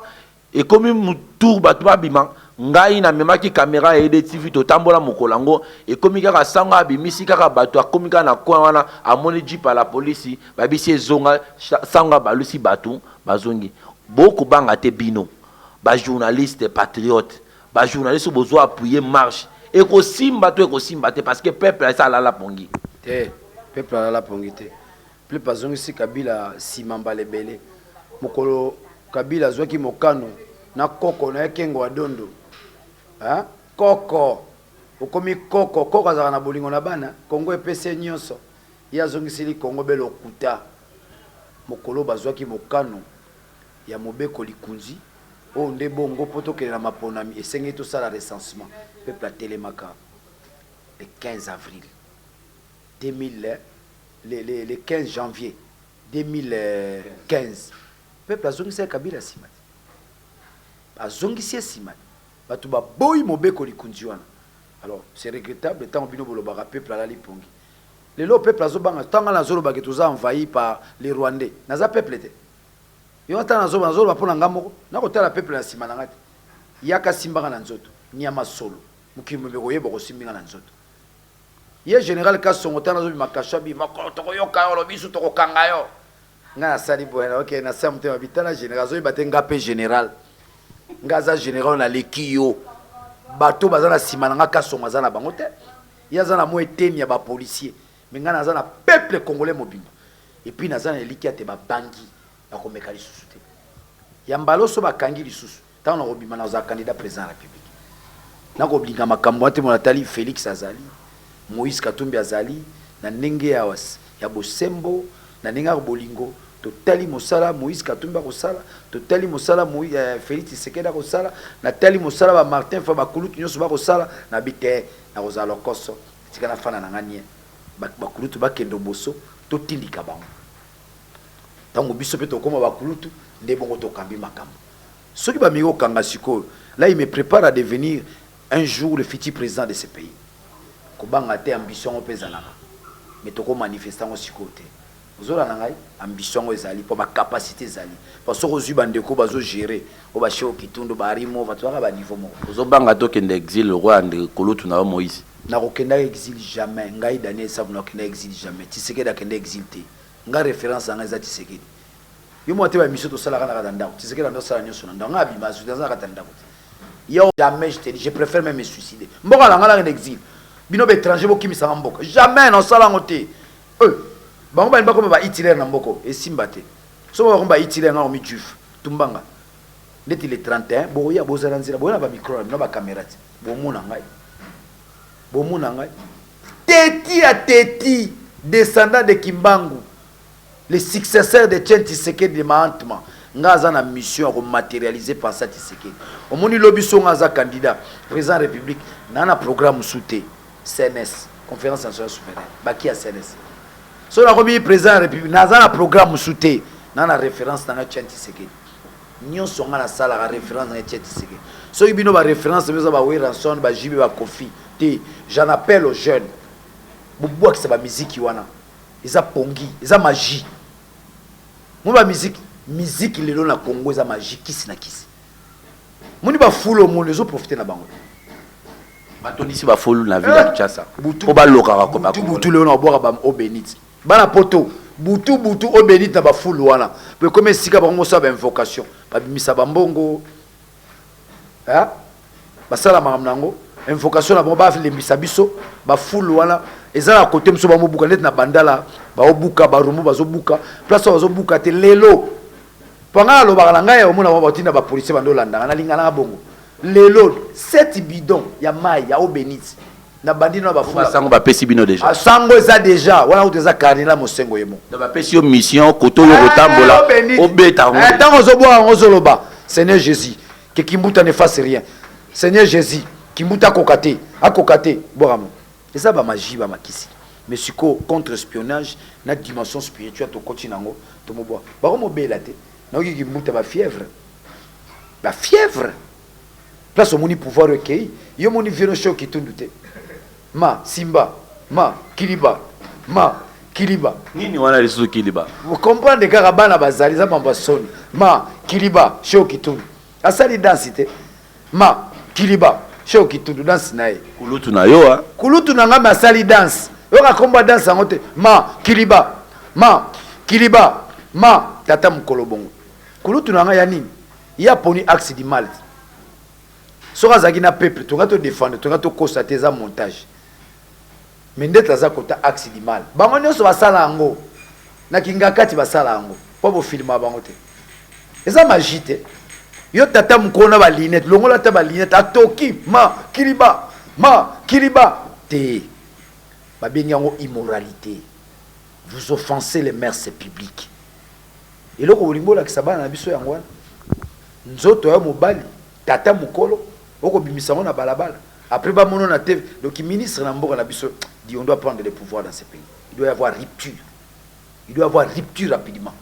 ekomi tour bato babima. Ngai namemaki caméra ya EDTV, totambola mokolo yango. Ekomi kaka sango abimisi kaka bato, akomi kaka na coin wana, amoni jeep ya la polisi, babisi ezonga. Sango abalusi bato, bazongi. Bokobanga te, bino bajournaliste patriote, bajournaliste bozwa appuyer marche, ekosimba to ekosimba te, parce que peuple asa alala pongi. Te, peuple alala pongi te. Peuple azongisi Kabila nsima mbala ebele. Mokolo Kabila azwaki mokano na koko na ye Kengo wa Dondo, hein? Koko okomi koko, koko azalaka na bolingo na bana. Kongo epesi ye nyonso, ye azongiseli Kongo be lokuta. Mokolo bazwaki mokano ya mobeko likunzi oyo nde bongo mpo tokende na maponami, esengeli tosala recensement. Peuple atelemaka le 15 avril 2000, le 15 janvier 2015. Peuple azongisaki Kabila nsima te, azongisi ye nsima te. Bato baboyi mobeko likunzi wana. Alors c'est regrettable ntango bino bolobaka peuple alali pongi. Lelo peuple azobanga. Ntango nazolobaki toza envahi par les Rwandais, naza peuple te. Yo ata nazoloba, nazoloba mpo na nga moko, nakotala peuple na nsima na nga te. Yaka simbanga na nzoto, nyama solo. Mokili mobe koyeba kosimbinga na nzoto. Ye général Kasongo, ntango nazobima kasho, abi mokolo tokoyoka yo olobi su tokokanga yo. Ngai nasali boye na oke nasala motema bitala. Général azoyeba te, nga mpe général, nga aza général, naleki yo. Bato baza na nsima na nga, Kasongo aza na bango te. Ye aza na mwa eteni ya bapolicier, mais ngai naza na peuple congolais mobimba. Et puis naza na elikya te babangi bakomeka lisusu te. Ya mbala oso bakangi lisusu, ntango nakobima, nazala candidat président ya République. Nakolinga makambo wana te. Mo natali Félix azali, Moïse Katumbi azali na ndenge ya bosembo, na ndenge ya bolingo. Totali mosala Moïse Katumbi akosala, totali mosala Félix Tshisekedi akosala, natali mosala bamartin fa bakulutu nyonso bakosala. Nabi te, nakozala lokoso. Tika nafanda na nga nie. Bakulutu bakende boso, totindika bango. Ntango biso mpe tokóma bakulutu nde bongo tokambi makambo. Soki bamiki kokanga sikoyo, là il me prépare à devenir un jour le futur président de ce pays. Kobanga te, ambition yango mpe ezalaka, mais tokomanifeste yango sikoyo te. Ozolanda ngai? Ambition yango ezali mpo bacapacité ezali, po soki ozwi bandeko bazogere oyo, basheo Kitundu, barimo, bato baka baniveau moko. Ozobanga tokende exil roi kolutu na yo Moïse? Nakokenda exil jamais. Ngai Daniel Safu nakokenda exil jamais. Tshisekedi akenda exil te. Nga référence na ngai eza Tshisekedi. Yo moko te, bamission tosalaka na kati ya ndako. Tshisekedi ando osala nyonso na ndako. Ngai abima aza na kati ya ndako te. Yo jamais, je te dis, je préfère même me suicider. Mboka na ngai, nakende exil? Bino baétranger bokimisanga mboka, jamais nasala yango te. Bango balingi bakoma baHitler na mboka, esimba te. So bakoma baHitler, nga komi juif tumbanga. Ndeti le 31 bokoya, bozala nzela, boya na bamicro na bino, bacaméra te. Bomona ngai, bomona ngai teti ya teti, descendant de Kimbangu, le successeur de Tien Tshisekedi de Mahantma. Nga aza na mission ya komaterialize pensée ya Tshisekedi. Omoni lobi so nga aza candidat président ya République, naa na programme mosusu te. CNS, Conférence nationale souveraine, baki ya CNS. So nakomi président ya République, naza na programme mosusu te. Naa na référence na nga Etienne Tshisekedi. Nyonso nga nasalaka référence na nga Etienne Tshisekedi. Soki bino ba référence bino eza ba Werrason, ba JB, ba Koffi te, j'en appelle aux jeunes. Bobwakisa ba miziki wana. Eza pongi, eza magie. Moni ba musique, musique lelo na Congo eza magie, kisi na kisi. Moni ba fulu omoni ezo profiter na bango. Batondisi ba fulu na ville ya Kinshasa. Po balokaka ko ba butu butu lelo na bwaka ba eau bénite. Bana poto butu butu eau bénite na ba fulu wana. Po ekomi esika bango mosala ba invocation, ba bimisa ba mbongo. Hein? Basala makambo na yango, invocation na bango balembisa biso ba fulu wana eza na kote mosusu bamobuka neti na bandala baobuka barumbu bazobuka place oyo bazobuka te lelo mpo ngai alobaka na ngai omona bango batinda bapolisier bando olandaka nalinganaka bongo lelo 7 bidon ya mai ya eau bénite na bandi na bafula sango bapesi bino deja ah, sango eza deja wana kutu eza cardinal mosengo ye moko donc bapesi yo mission koto oyo kotambola eh, obeta yango eh, ntango ozobwaka yango ozoloba Seigneur Jésus que Kimbuta ne fasse rien. Seigneur Jésus, Kimbuta akoka te, akoka te. Bwaka mo. Eza ba magie ba makisi. Mais siko contre espionnage na dimension spirituelle tokoti nango tomobwa. Bako mobela te. Nayoki Kimbuta ba fièvre. Ba fièvre. Place omoni pouvoir ekei. Yo moni vieux no show Kitundu te. Ma simba ma kiliba ma kiliba. Nini wana lisusu kiliba? Comprendre kaka bana bazali eza mambo ya soni. Ma kiliba show Kitundu asali danse te. Ma kiliba show Kitundu danse na ye. Kulutu na yo ah. Kulutu na nga asali danse. Yoka kombo ya danse yango te. Ma kiliba ma kiliba ma tata mukolo bongo. Kulutu na nga ya nini? Ye aponi axe du mal. Soki azalaki na peuple tonga to defendre tonga to kosa te eza montage mais ndeti aza kota axe du mal bango nionso basala yango na kingakati basala yango po bo filma bango te eza magie te yo tata mukolo na ba lunette longola ata ba lunette atoki ma kiliba ma kiliba te babengi yango immoralité vous offensez les mœurs publiques Eloko bolingi bolakisa bana na biso yango wana? Nzoto ya mobali, tata mukolo, oko bimisa yango na balabala. Après ba mono na TV. Donc ministre na mboka na biso dit on doit prendre le pouvoir dans ce pays. Il doit y avoir rupture. Il doit y avoir rupture rapidement.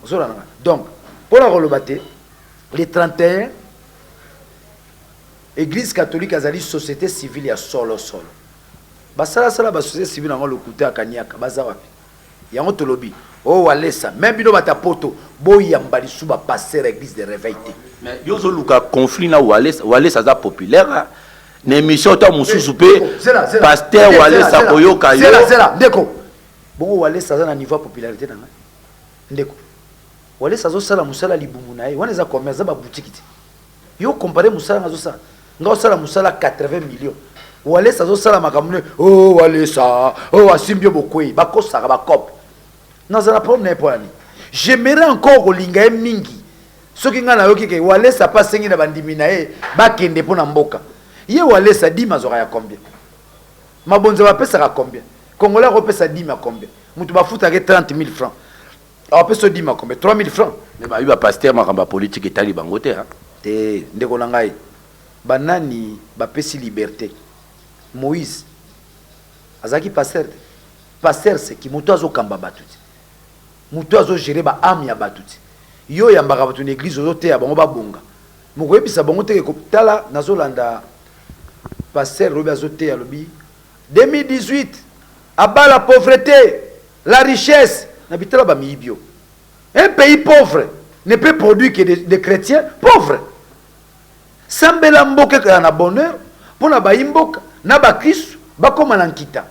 Ozolanda nga? Donc, pona koloba te, le 31 Église catholique azali société civile ya solo solo. Basala sala ba société civile yango lokuta ya kaniaka baza wapi? Yango tolobi oh walesa meme bino bata poto boyamba lisusu ba pasteur ya eglise de reveil te. Mais yo ozoluka conflit na walesa, walesa aza populaire na emission ta mosusu pe pasteur walesa akoyoka yo. Zela zela ndeko bongo walesa aza na niveau ya popularité na ngai ndeko walesa azosala mosala libumu na ye wana eza commerce eza ba boutique te Yo compare musala nga azosala nga osala musala 80 millions walesa azosala makambo ne oh walesa oh asimbi yo bokwei bakosaka bacope nazala problème na ye mpo na nini j'aimerais encore kolinga ye mingi soki ngai nayoki ke walesa mpe asengi na bandimi na ye bakende mpo na mboka ye walesa dime azwaka ya combien mabonza bapesaka combien congolais akopesa dime ya combien moto bafutaka ye 30 000 francs Apesa yo dime ya combien? 3000 francs. Mais bayebi ba pasteur makambo ya politique etali bango te hein. Te ndeko na ngai ba nani ba pesi liberte? Moïse azalaki pasteur te? Pasteur c'est qui? Moto azo kamba batu te. Moto azo gerer ba ame ya batu te. Yo oyambaka batu na eglise ozo teya bango ba bonga. Mokoyebisa bango te ke tala nazo landa pasteur lobi azo teya alobi 2018 abala pauvrete La richesse na bitala ba miyibi yo. Un pays pauvre ne peut produire que des, des chrétiens pauvres. Sambela mboka ekala na bonheur pona bayi mboka na ba kristu bakoma na nkita.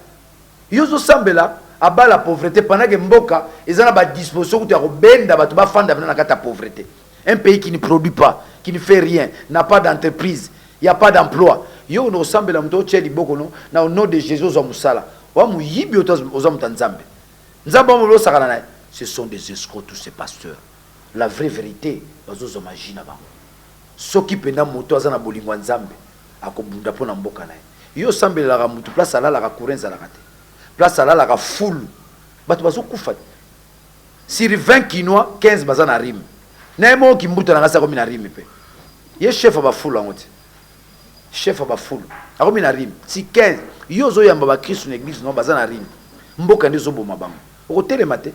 Yo ozo sambela aba la pauvrete pendant que mboka eza na ba disposition kutu ya kobenda bato bafanda pena na kati ya pauvrete. Un pays qui ne produit pas, qui ne fait rien, n'a pas d'entreprise, il y a pas d'emploi. Yo ono osambela moto otie liboko no na au nom de Jésus ozwa musala. Wa moyibi oyo oza moto ya Nzambe. Nzambe wa osakana na ye. Ce sont des escrocs tous ces pasteurs. La vraie verite bazozwa magie na bango. Soki penda moto aza na bolingo ya Nzambe akobunda mpo na mboka na ye. Yo osambelelaka moto place alalaka courant ezalaka te. Place alalaka fulu. Bato bazokufa. Sur 20 kinois 15 baza na rhume. Na ye moko kimbuta na nga asi akomi na rime mpe ye chef ya bafulu yango te, chef ya bafulu akomi na rime ti 15. Yo ozoyamba bakristu na eglise no baza na rime, mboka nde ezoboma bango, okotelema te.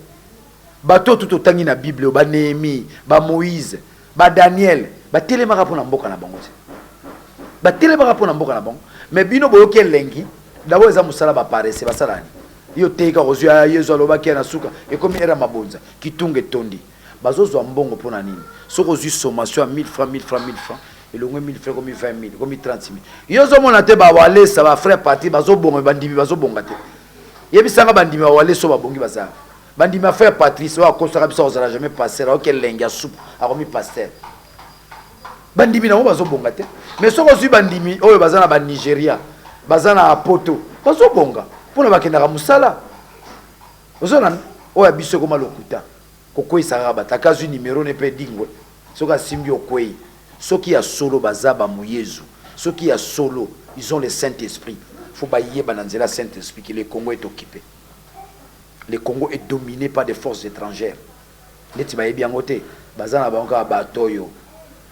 Bato oyo tu totangi na Bible oyo, ba Nehemie, ba Moïse, ba Daniel, batelemaka mpo na mboka na bango te, batelemaka mpo na mboka na bango. Mais bino boyoki elengi d'abord, eza mosala baparese basala nini? Yo teyika kozwi Yezu alobaki ya na suka ekomi era mabonza kitunga etondi, bazozwa mbongo mpo na nini? Soki ozwi sommation ya 1000 francs, 1000 francs, 1000 francs, elongwe 1000 francs ekomi 20 000, ekomi 30 000. Yo ozomona te bawalesa, bafrère parti bazobonga, bandimi bazobonga te. Yebisanga, bandimi bawalesa oyo babongi baza? Bandimi ya frère Patrice oyo akosaka biso akozala jamais pasteur, aoki elengi ya supu akomi pasteur. Bandimi nango bazobonga te. Mais soki ozwi bandimi oyo baza na banigeria, baza na poto, bazobonga mpona bakendaka mosala. Ozona oyo ya biso ekoma lokuta, kokweyisa kaka bato. Aka azwi numero ne mpe dingwe, soki asimbi okwei. Soki ya solo baza bamoyezu, soki ya solo ils ont le saint esprit, faut bayeba na nzela saint esprit que le Congo est occupé, le Congo est dominé par des forces étrangères. Neti bayebi yango te, baza na bango kaka bato oyo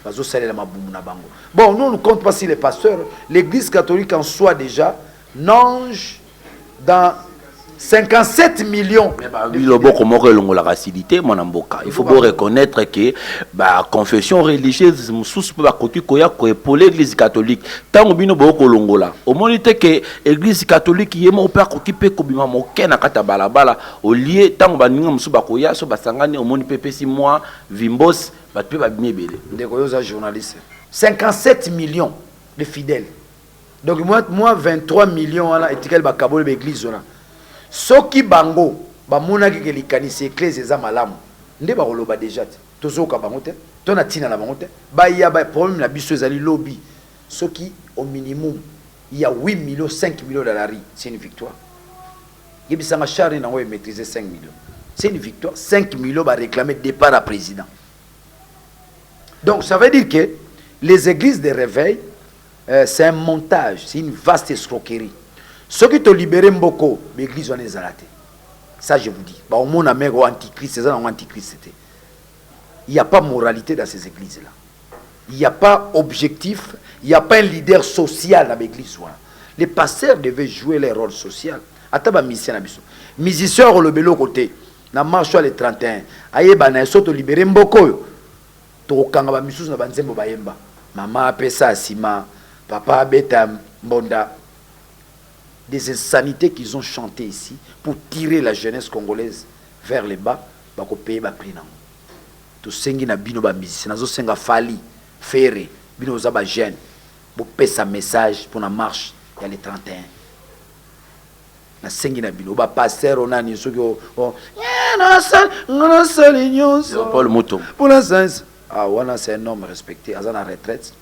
bazosalela mabumu na bango. Bon, nous, on ne compte pas si les pasteurs, l'église catholique en soi déjà nage dans 57 millions. Loboko moko elongolaka acidité, mwana mboka. Il faut bo reconnaître que baconfession religieuse mosusu mpe bakoki koya koépauler église catholique. Ntango bino bokolongola, omoni te ke église catholique ye moko mpe akoki mpe kobima moke na kati ya balabala olie? Ntango baninga mosusu bakoya, so basangani, omoni mpe epesi mwa vimbos, bato mpe babimi ebele. Ndeko, yo oza journaliste. 57 millions de fidèles, donc moi 23 millions wana etikali bakaboli baeglise wana. Soki bango bamonaki ke likanisi eglise eza malamu, nde bakoloba déjà te. Tozoyoka bango te, to na ntina na bango te. Baya ba problème na biso ezali lobi. Soki au minimum il y a 8 millions, 5 millions dans la rue, c'est une victoire. Yebisanga, char nango emaîtriser 5 millions, c'est une victoire? 5 millions baréclamer départ à président. Donc ça veut dire que les églises de réveil, c'est un montage, c'est une vaste escroquerie. Soki tolibérer mboko, baeglise wana ezala te. Ça, je vous dis, baomona mare o antichrist eza nango antichrist te. Il n'y a pas moralité dans ces églises là, il n'y a pas objectif, il n'y a pas un leader social na baeglise wana. Les pasteurs devaient jouer leur rôle social. Ata bamusicien na biso, musicien akolobela eloko te na marche le 31. Ayeba na ye, so tolibérer mboka oyo, tokokanga bamisusu na banzembo bayemba, mama apesa nsima, papa abeta mbonda, des insanités qu'ils ont chanté ici pour tirer la jeunesse congolaise vers le bas. Bakopaye baprix nango. Tosengi na bino bamusicien, nazosenga Fally, Ferre, bino oza bajeune, bopesa message mpona marche ya le 31. Nasengi na bino bapasteur onani, soki nga nasali nyonso. Paul Mutombo. Mpona science, ah, wana c'est un homme respecté, aza na retraite.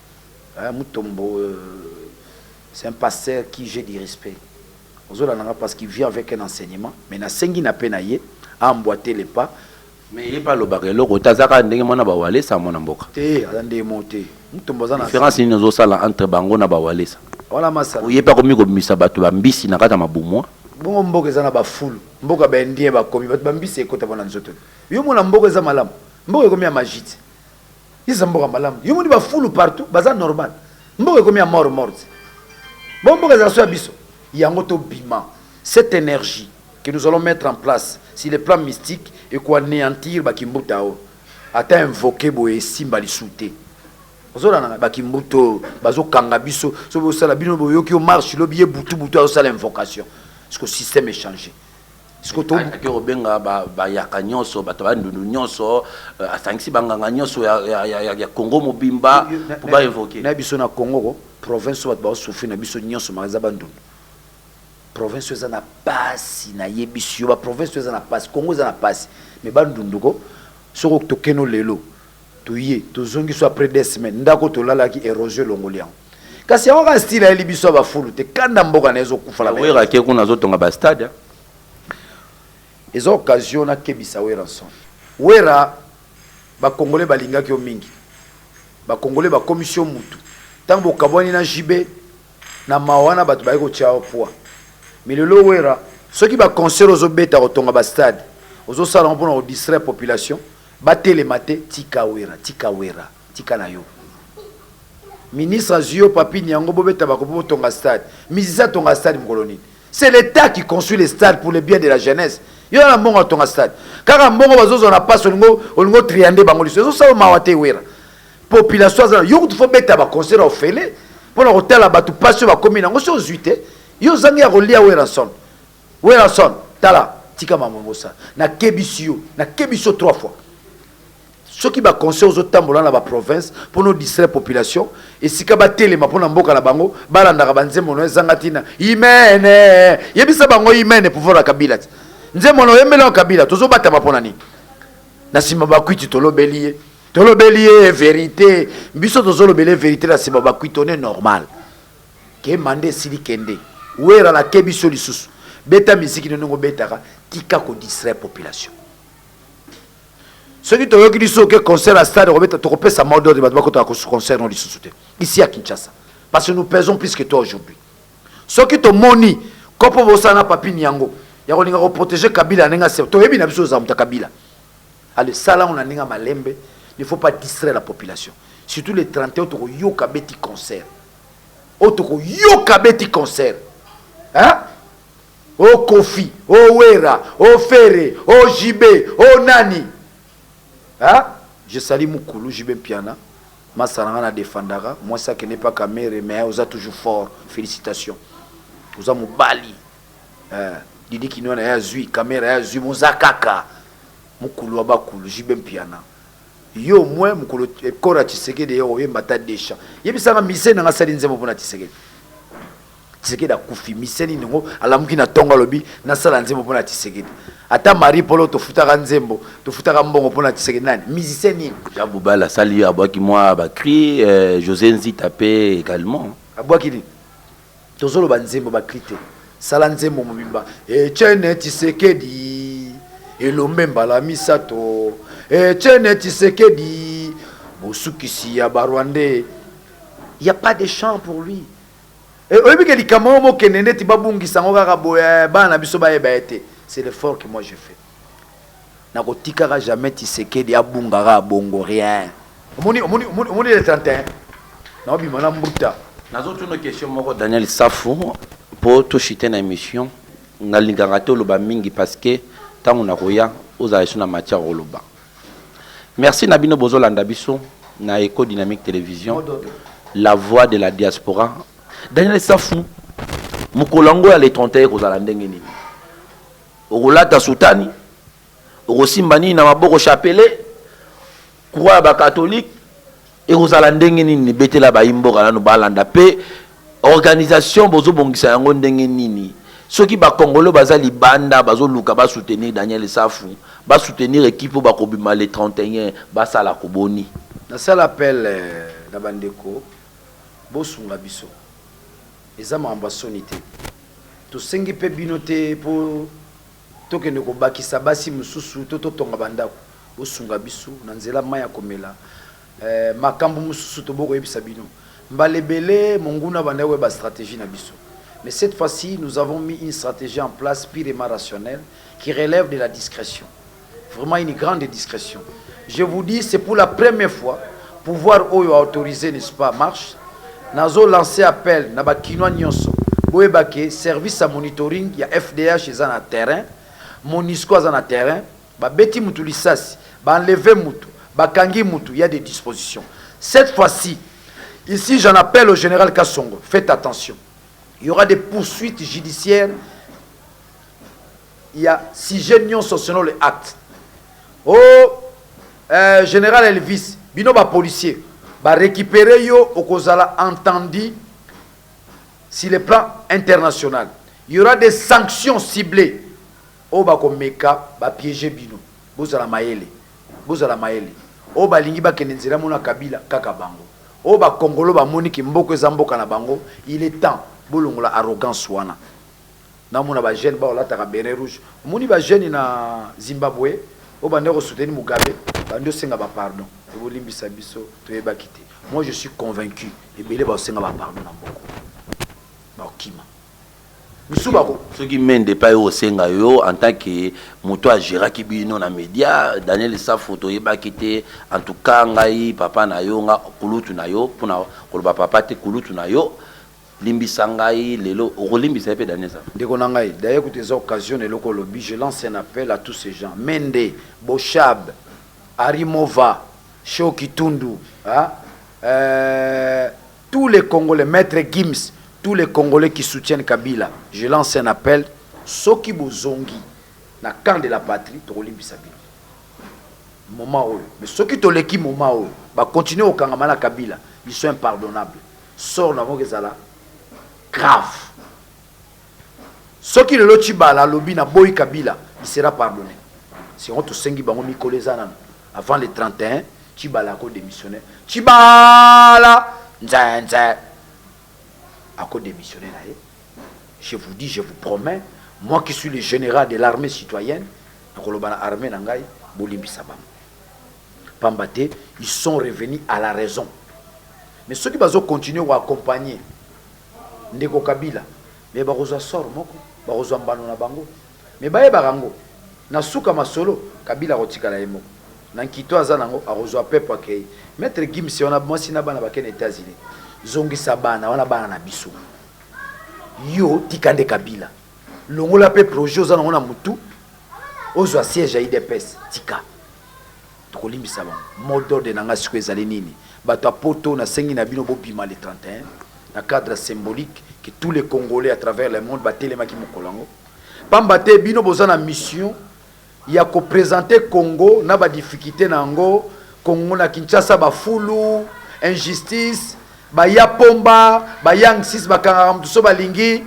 Ah, Mutombo, c'est un pasteur qui j'ai du respect, ozolanda, parce qu'il vient avec un enseignement. Mais nasengi na mpe na ye aemboîter les pas. Mais ye mpe alobaka eloko te, aza kaka ndenge mwana bawalesa, mwana mboka. Te, aza ndenge moko te. Mutombo aza na Différence nini ozosala entre bango na bawalesa? Wana masala. Oye mpe akomi kobimisa bato bambisi na kati ya mabumu. Bongo mboka eza na bafulu, mboka baindien bakomi bato bambisi ekota mpo na nzoto. Yo mona mboka eza malamu, mboka ekomi ya magie te. Eza mboka malamu. Yo moni bafulu partout, baza normal. Mboka ekomi ya mort morte. Bon, mboka ezala so ya biso yango, tobima. Cette énergie que nous allons mettre en place sur le plan mystique ekoanéantir bakimbuta oyo. Ata invoqué boye, esimba lisu te. Ozolanda bakimbuta oyo bazokanga biso. Soki bosala bino, boyoki yo marche lobi, ye butu butu azosala invocation, parce que système échangé. Ake kobenga bayaka nyonso, bato bandundu nyonso, asangisi banganga nyonso ya Congo mobimba po bainvoquer. Na biso na Congo ko, province oyo bato bazosouffrir na biso nyonso maka eza Bandundu. Province oyo eza na pasi, nayebisi yo, baprovince oyo eza na pasi. Congo eza na pasi, mais Bandundu ko, soki tokeno lelo, toye tozongi so après 2 semaines, ndako tolalaki, érosion elongoli yango. Kasi yango kaka style ayeli biso ya bafulu te, kanda mboka na ezokufa. Wera ake kuna, azotonga bastade. Eza occasion nakebisa Werrason. Wera, bakongole balingaki yo mingi, bakongole bakomisi yo mutu. Ntango bokabwani na JB na mawa wana, bato baye kotia yo poids. Mais lelo Wera, soki baconcert ozobeta, kotonga bastade ozosala yango mpona kodistraire population. Batelema te, tika Wera, tika Wera, tika na yo. Ministre azwi yo papi niango bobeta bakopo botonga stade. Musicien atonga stade mokolo nini? C'est l'État qui construit les stades pour le bien de la jeunesse. Yo na mbongo atonga stade. Kaka mbongo bazozwa na passe olingo olingo triande bango liso. Ezosala mawa te Wera. Population aza yo kutu faut beta ba concert ofele pona kotala bato pasi oyo bakomi nango so ozwi te. Yo ozangi ya kolia Werrason. Werrason tala tika makambo yango osala. Nakebisi yo, nakebisi yo trois fois. Soki ba concert ozotambola na ba province pona o distraire population esika batelema pona mboka na bango balandaka ba nzembo no ezanga tina imene yebisa bango imene pouvoir ya Kabila ti nzembo na oyembeli yango Kabila tozobatama pona nini na sima bakwiti tolobeli ye tolobeli ye verite biso tozolobela ye verite na sima bakwiti on est normal ke manda esili kende wera na ke biso lisusu beta miziki no ndenge obetaka tika ko distraire population. Soki toyoki lisusu oke concert ya stade okobeta tokopesa mot d'ordre bato bakotaka concert no lisusu te ici à Kinshasa parce que nous pesons plus que toi aujourd'hui. Soki tomoni kopo bosala na papi Niango ya kolinga ko protéger Kabila na ndenge ya toyebi na biso ozala moto ya Kabila. Allez sala ngo na ndenge ya malembe, il ne faut pas distraire la population. Surtout le 31 tokoyoka beti concert. Oyo tokoyoka beti concert. Hein? Oh koffi, oh werra, oh ferre, oh JB, oh nani hein? Je salue mukulu JB Mpiana, masta na nga na defendaka, mwasi akende pa kamere mais oza toujours fort, felicitations. Oza mobali. Eh, Didi Kinwana ye azui, kamere ye azui, moza kaka. Mukulu wa bakulu JB Mpiana. Yo au moins mukolo corps ya Tshisekedi eya oyemba ata deux chants. Yebisa nga musicien na nga asali nzembo pona Tshisekedi. Tshisekedi akufi mise nini ngo alamuki na tongo alobi nasala nzembo pona Tshisekedi ata Marie Paul oyo tofutaka nzembo tofutaka mbongo pona Tshisekedi nani musicien nini Jean Bubal asali abwaki mwa ba cri euh, José Nzita pe également. Abwaki nini? Tozoloba nzembo ba cri te. Sala nzembo mobimba Etienne Tshisekedi elombe mbala misato Etienne Tshisekedi bosukisi ya ba Rwandais. Il y a pas de chant pour lui. Eh, oyebi ke likambo yango bokende ndeti babungisa yango kaka boye eh, bana na biso bayeba ye te. C'est l'effort que moi je fais. Nakotikaka jamais Tshisekedi abungaka bongo rien. Omoni omoni omoni omoni le 31 naobima na mbuta. Nazotuna question moko Daniel Safu po to chute na emission nalingaka te oloba mingi parce que tango nakoya ozala lisusu na matière oloba. Merci na bino bozolanda biso na Echo Dynamique Television, la voix de la diaspora. Daniel Safu, mokolo yango ya le 31 ekozala ndenge nini? Okolata sutani? Okosimba nini na maboko chapelet? Croix ya ba catholique? Ekozala ndenge nini? Betela bayi mboka nanu balanda pe organisation bozobongisa yango ndenge nini? Soki ba congolais baza libanda bazoluka ba soutenir Daniel Safu, ba soutenir equipe oyo bakobima le 31 basala ko boni? Nasala appel na ba ndeko bosunga biso eza makambo ya soni te tosengi pe bino te po tokende kobakisa basi mosusu to totonga ba ndako bosunga biso na nzela mayi ya komela eh, makambo mosusu tobo koyebisa bino mbala ebele monguna abandaki koyeba strategie na biso mais cette fois-ci nous avons mis une strategie en place purement rationnelle qui relève de la discrétion vraiment une grande discrétion je vous dis c'est pour la première fois pouvoir oyo a autorisé n'est-ce pas marche nazo lancer appel na ba kinois nyonso boyeba ke service ya monitoring ya FDH eza na terrain Monusco aza na terrain babeti mutu lisasi ba enlever mutu bakangi mutu il y a des dispositions cette fois-ci ici j'en appelle au général Kasongo faites attention il y aura des poursuites judiciaires ya sujet nyonso selon le acte oh général Elvis bino ba policiers ba récupérer yo okozala entendu sur le plan international il y aura des sanctions ciblées oyo bakomeka ba piéger bino bozala mayele bozala mayele oyo balingi bakende nzela mona Kabila kaka bango oyo bakongolo bamoni ke mboka eza mboka na bango il est temps bolongola arrogance wana. Namona ba jeunes bao lataka beret rouge. Omoni ba jeunes na Zimbabwe oyo bande ko soutenir Mugabe, bande osenga ba pardon. Bolimbisa biso toyebaki te. Moi je suis convaincu ebele bao senga ba pardon na mboko. Bao kima. Misu bako. Soki Mende epai oyo osenga yo en tant que moto agéraki bino na média, Daniel Safu, toyebaki te. En tout cas ngai papa na yo, nga kulutu na yo, mpona koloba papa te, kulutu na yo, limbisa ngai. Lelo okolimbisa ye mpe Daniel Safu? Ndeko na ngai, d'ailleurs kutu eza occasion na eloko olobi. Je lance un appel à tous ces gens: Mende, Boshab, Arimova, Sho Kitundu, hein? Tous les Congolais, Maître Gims, tous les Congolais qui soutiennent Kabila, je lance un appel: soki bozongi na camp de la patrie, tokolimbisa bino moment oyo. Mais soki toleki moment oyo, bacontinue kokangama na Kabila, ils sont impardonnables. Sort na bango ezala grave. Soki lelo Tshibala alobi na boyi Kabila, il sera pardonné. Sinon tosengi bango, mikolo eza nano avant le 31, Tshibala akodémissionne. Tshibala nzenze akodémissionne na ye. Je vous dis, je vous promets, moi qui suis le général de l'armée citoyenne, nakoloba na armée na ngai: bolimbisa bango, pamba te ils sont revenus à la raison. Mais soki bazocontinue koaccompagner ndeko Kabila, mais bakozwa sort moko, bakozwa mbano na bango. Mais bayebaka yango, na suka masolo, Kabila akotikala ye moko na nkito aza nango, akozwa pepo akei. Maître Gims wana, mwasi na bana bakende États-Unis. Zongisa bana wana, bana na biso. Yo tika nde Kabila, longola mpe projet oza nango na motu, ozwa siège ya UDPS. Tika, tokolimbisa bango. Mot d'ordre na nga sikoyo ezali nini? Bato ya Poto, nasengi na bino bobima le 31 na cadre symbolique que tous les Congolais à travers le monde batelemaki mokolo yango, pamba te bino boza na mission ya koprésente Congo na badifficulté na yango. Congo na Kinshasa, bafulu, injustice, baya pomba, bayang 6, bakangaka motu so balingi.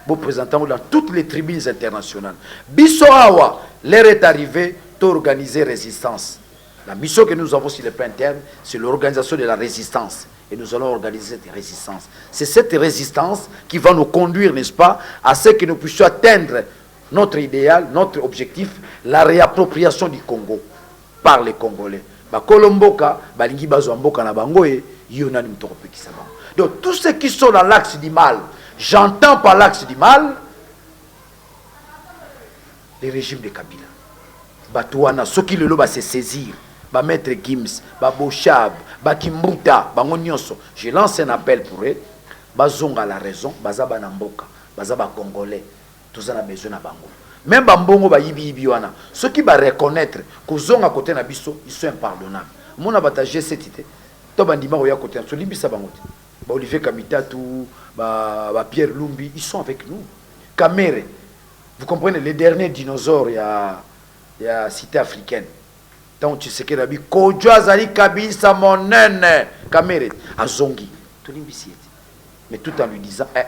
Boprésente yango dans toutes les tribunes internationales. Biso awa, l'heure est arrivée d'organiser résistance. La mission que nous avons sur le plan interne, c'est l'organisation de la résistance. Et nous allons organiser cette résistance. C'est cette résistance qui va nous conduire, n'est-ce pas, à ce que nous puissions atteindre notre idéal, notre objectif, la réappropriation du Congo par les Congolais. Bakolo mboka balingi bazwa mboka na bango e yo nani moto akopekisa bango? Donc tous ceux qui sont dans l'axe du mal, j'entends par l'axe du mal le régime de Kabila, bato wana soki lelo base saisir, bamaître Gims, baboshab, bakimbuta, bango nyonso, je lance un appel pour eux: bazonga la raison. Baza bana mboka, baza bacongolais, toza na besoin na bango. Même bambongo bayibiyibi wana, soki bareconnaître kozonga kote na biso, ils sont impardonnables. Mona bato ya G7 te to bandima koya kote na biso, limbisa bango te. Baolivier Kamitatu, bapierre ba Lumbi, ils sont avec nous. Kamerhe, vous comprenez, les derniers dinosaures ya cité africaine. Ntango Tshisekedi abi Kojo azali kabisa monene, Kamerhe azongi, tolimbisi ye te, mais tout en lui disant: eh,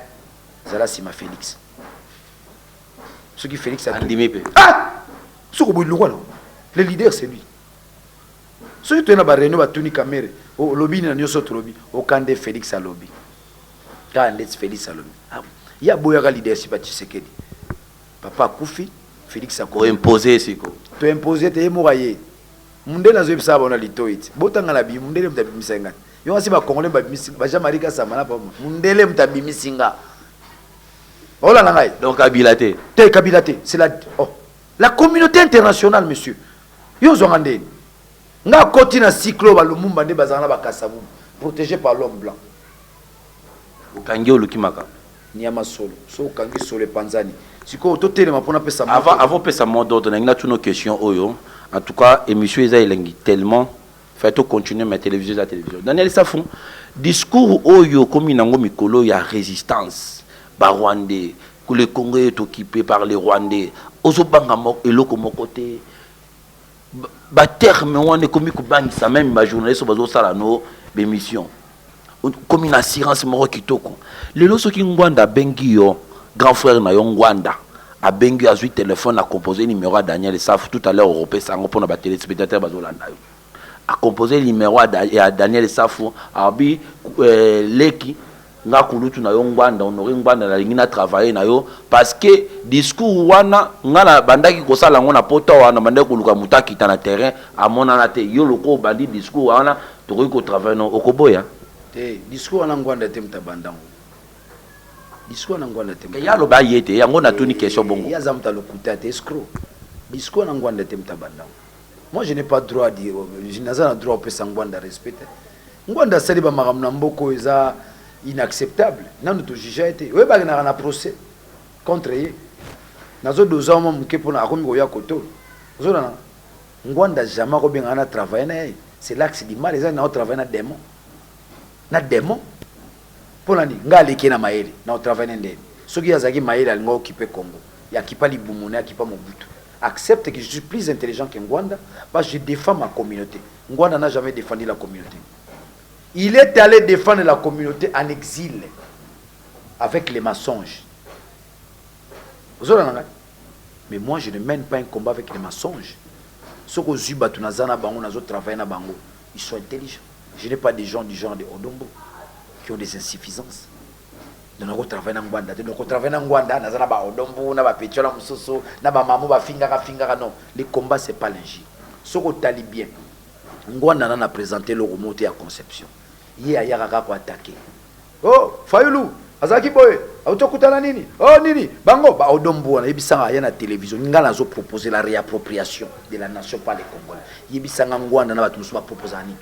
zala nsima Félix. Soki Félix andimi mpe. Ah, soki oboyi, longwa nango. Le leader, c'est lui. Soki toye na baréunion, batuni Kamerhe: olobi nini na nyonso tolobi? Okande Félix alobi kaka ndeti Félix alobi. Ah, ye aboyaka leadership ya Tshisekedi. Papa akufi, Félix akoimpose siko. Toimpose te, ye moko aye. Mundele azoyebisa bona litoi ti botanga na bi mundele moto abimisa nga. Yo kasi bacongolais babimisi ba Jean Marie Kasamba na pama. Mundele moto abimisi nga, olanda ngai. Donc Kabila te? Te, Kabila te. C'est la, oh, la communauté internationale, monsieur. Yo ozwanga ndeni nga akoti na cycle oyo balumumba nde bazala na bakasavubu, protégé par l'homme blanc. Okangi, oluki makambo. Niama solo so okangi solo epanzani. Sikoyo totelema mpona pesa. Avant pesa mot d'ordre, nangi natuna question oyo. En tout cas émission eza elengi tellement, fait continuer, mais télévision eza télévision. Daniel Safu, discours oyo okomi nango mikolo ya résistance, barwandais, que le Congo est occupé par les Rwandais, ozobanga eloko moko te. Baterme wana ekomi kobangisa même bajournaliste oyo bazosala no bémission. Komi na assurance moko kitoko. Lelo soki Ngwanda abengi yo, grand frère na yo Ngwanda abengi yo, azwi téléphone, acompose numéro ya Daniel Safu. Tout à l'heure okopesa yango mpona batéléspectateur bazolanda yo. Acompose numéro ya Daniel Safu, abi leki nga kulutu na yo Ngwanda, Honore Ngwanda, nalingi na travailler na yo parce que discours wana nga na bandaki kosala yango na poto wana, bandaki koluka moto akita na terrain, amonana te. Yo loko obandi discours wana, tokoki kotravaille no, okoboya? Te, discours wana Ngwanda te moto abandango. Discours na Ngwanda te. Ye aloba ye te, yango natuni question bongo. Ye aza moto alokuta te, escroc. Discours na Ngwanda te moto abandango. Moi, je n'ai pas droit à dire, naza na droit opesa Ngwanda respect te. Ngwanda asali bamakambo na mboka oyo eza inacceptable. Nanu tojuge ye te, oyebakenaka na procès contre ye. Nazodoza mwa moke mpona akomi koya koto. Ozolana Ngwanda jamais akobengaka na travaille na ye. C'est l'axe du mal, eza na travaille na démon, na démon. Mpo nani ngai aleki ye na mayele na otravaille na ndeni? Soki ye azalaki mayele, alinga okipe Congo ya akipa libumu na ye, akipa Mobutu. Accepte que je suis plus intelligent que Ngwanda parce que je défends ma communauté. Ngwanda n'a jamais défendu la communauté. Il est allé défendre la communauté en exil avec les mensonges. Ozolanda ngai? Mais moi, je ne mène pas un combat avec les mensonges. Soki ozwi bato naza na bango, nazotravaille na bango, ils sont intelligents. Je n'ai pas des gens du genre de Odombo qui ont des insuffisances. Donc nakotravaille na Ngwanda te. Donc kotravaille na Ngwanda, naza na baodombo na bapetiola mosusu na bamamo bafingaka fingaka. Non, le combat, c'est pas l'injure. Soki otali bien, Ngwanda na présente eloko moko te ya conception. Ye ayaka kaka koattaquer: "Oh, Fayulu azalaki boye, auti okutana nini, oh nini." Bango baodombo wana, yebisanga, aya na télévision: "Nga nazopropose la réappropriation de la nation par les Congolais." Yebisanga, Ngwanda na bato mosusu baproposaka nini?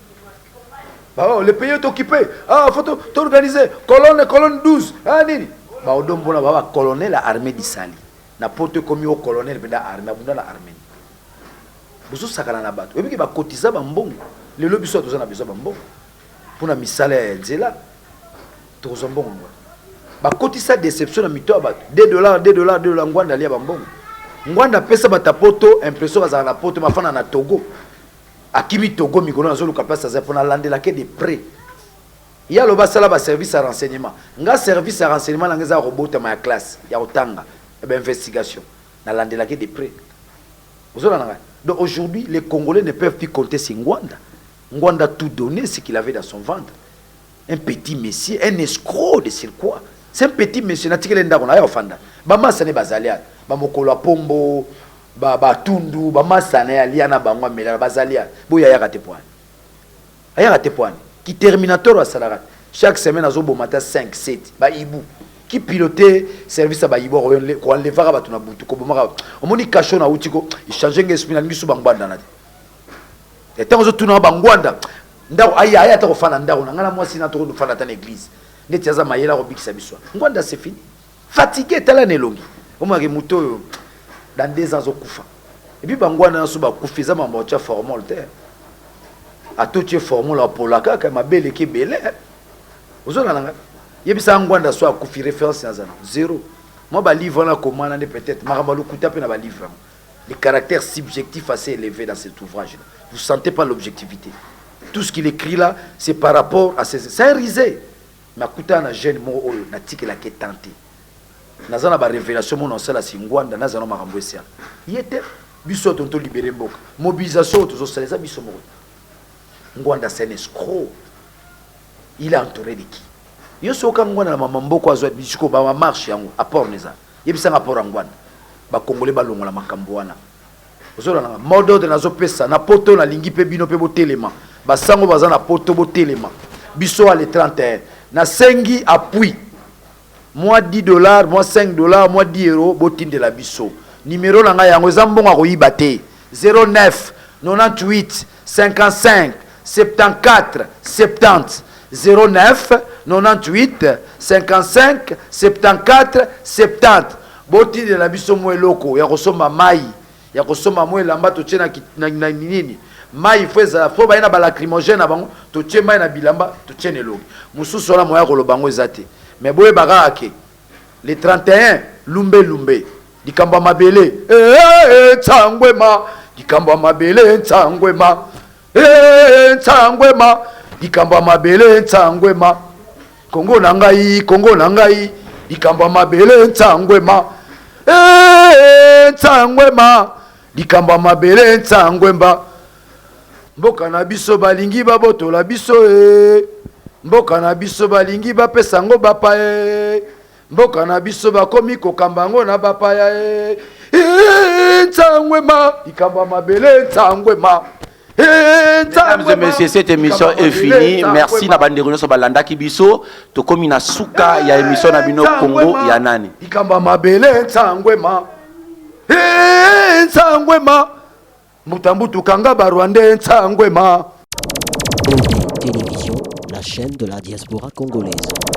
Oh, le pays est occupé, ah, faut t'organiser, colonne, colonne 12, ah nini. Baodombo na ba bacolonel ya armée disali na poto, ekomi o colonel mpenza armée, abunda na armée. Bozosakana na bato. Oyebiki bakotiza bambongo lelo, biso toza na besoin bambongo mpona misala ya nzela. Tokozwa mbongo ngo bakotisa déception na mito ya bato. 2 dollars, 2 dollars, 2 dollars. Ngwanda alia bambongo. Ngwanda apesa bato ya poto impression bazalaka na poto, bafanda na Togo. Akimi Togo, mikolo nazoluka place aza mpona alandelake de près. Ye aloba asala baservice ya renseignement. Nga service ya renseignement nanga eza ya kobotama, ya classe, ya kotanga, ya bainvestigation. Nalandelaki de près. Ozolanda ngai? Donc aujourd'hui, les Congolais ne peuvent plus compter sur Ngwanda. Ngwanda tout donné ce qu'il avait dans son ventre. Un petit monsieur, un escroc de surcroît. C'est un petit monsieur. Natikeli ndako na ye, ofanda. Bamasa ne bazali ata bamokolo ya pombo, batundu, bamasa na ye, alia na bango, amelaka, bazali ata boyo. Ayaka te poani, ayaka te poani ki terminator. Asalaka chaque semaine, azoboma ata 5 7 baibu qui pilote service ya bayibu, koenlevaka bato na butu, kobomaka. Omoni kasho na uti ko échange nga esprit. Nalingi so bangwanda na te. Ntango ozotuna bangwanda ndako, aya, aya ata kofanda ndako na ngai na mwasi na tokofanda ata na église. Neti aza mayele, akobikisa biso. Ngwanda, c'est fini, fatigué. Tala na elongi, omonaki moto oyo dans 2 ans azokufa. Et puis bangwanda nyonso bakufi, eza mambo otya formol te. Atotie formol, apola kaka mabe eleki ebele. Ozolanda ngai? Yebisaka, Ngwanda so akufi, référence naza na zéro. Mwa balivre wana komana nde peut-être makambo alokuta mpe na balivre yango. Le caractère subjectif assez élevé dans cet ouvrage là, vous sentez pas l'objectivité. Tout ce qu'il écrit là, c'est par rapport à ses... c'est un risé. Mais akutana na jeune moko oyo natikelaki tante, naza na barévélation moko nasala si Ngwanda, naza na makambo esala ye te. Biso oyo tonto libere mboka, mobilisation oyo tozosala eza biso moko. Ngwanda, c'est un escroc. Il est entouré de qui? Yo soki oka Ngwanda na mama mboko, azwa bisiko bamamarche yango, apport neza? Yebisanga apport ya Ngwanda. Bakongole balongola makambo wana. Ozolanda mot d'ordre nazopesa na poto. Nalingi mpe bino mpe botelema. Basango baza na poto, botelema. Biso ale 31, nasengi appui mwa 10 dollars, mwa 5 dollars, mwa 10 euro. Botindela biso nimero na ngai. Yango eza mbongo akoyiba te: 09 98 55 74 70, 09 98 55 74 70. Botindela biso mwa eloko ya kosomba mai, ya kosomba mwa elamba totie na nini. Mai fo ezala, fo baye na balacrymogène na bango, totie mai na bilamba, totie na elongi. Mosusu wana moya koloba yango eza te. Mais boyeba kaka ke le 31, lumbe lumbe, likambo ya mabele ntsangwema, likambo ya mabele ntsangwema, ntsangwema, likambo ya mabele ntsangwema, Kongo na ngai, Kongo na ngai, likambo ya mabele ntsangwema, ntsangwema, likambo ya mabele ntsangwemba. Mboka na biso balingi babotola biso e, mboka na biso balingi bapesa yango bapaya e, mboka na biso bakomi kokamba yango na bapaya e. Ntsangwema, likambo ya mabele ntsangwema. Mesdames et messieurs, cette émission est finie. Merci na bandeko nyonso balandaki biso. Tokomi na suka ya émission na bino, Congo ya nani. Likambo ya mabele, nsangwema, nsangwema, mbuta-mbutu kanga Barwandais, nsangwema. OD Télévision, la chaîne de la diaspora congolaise.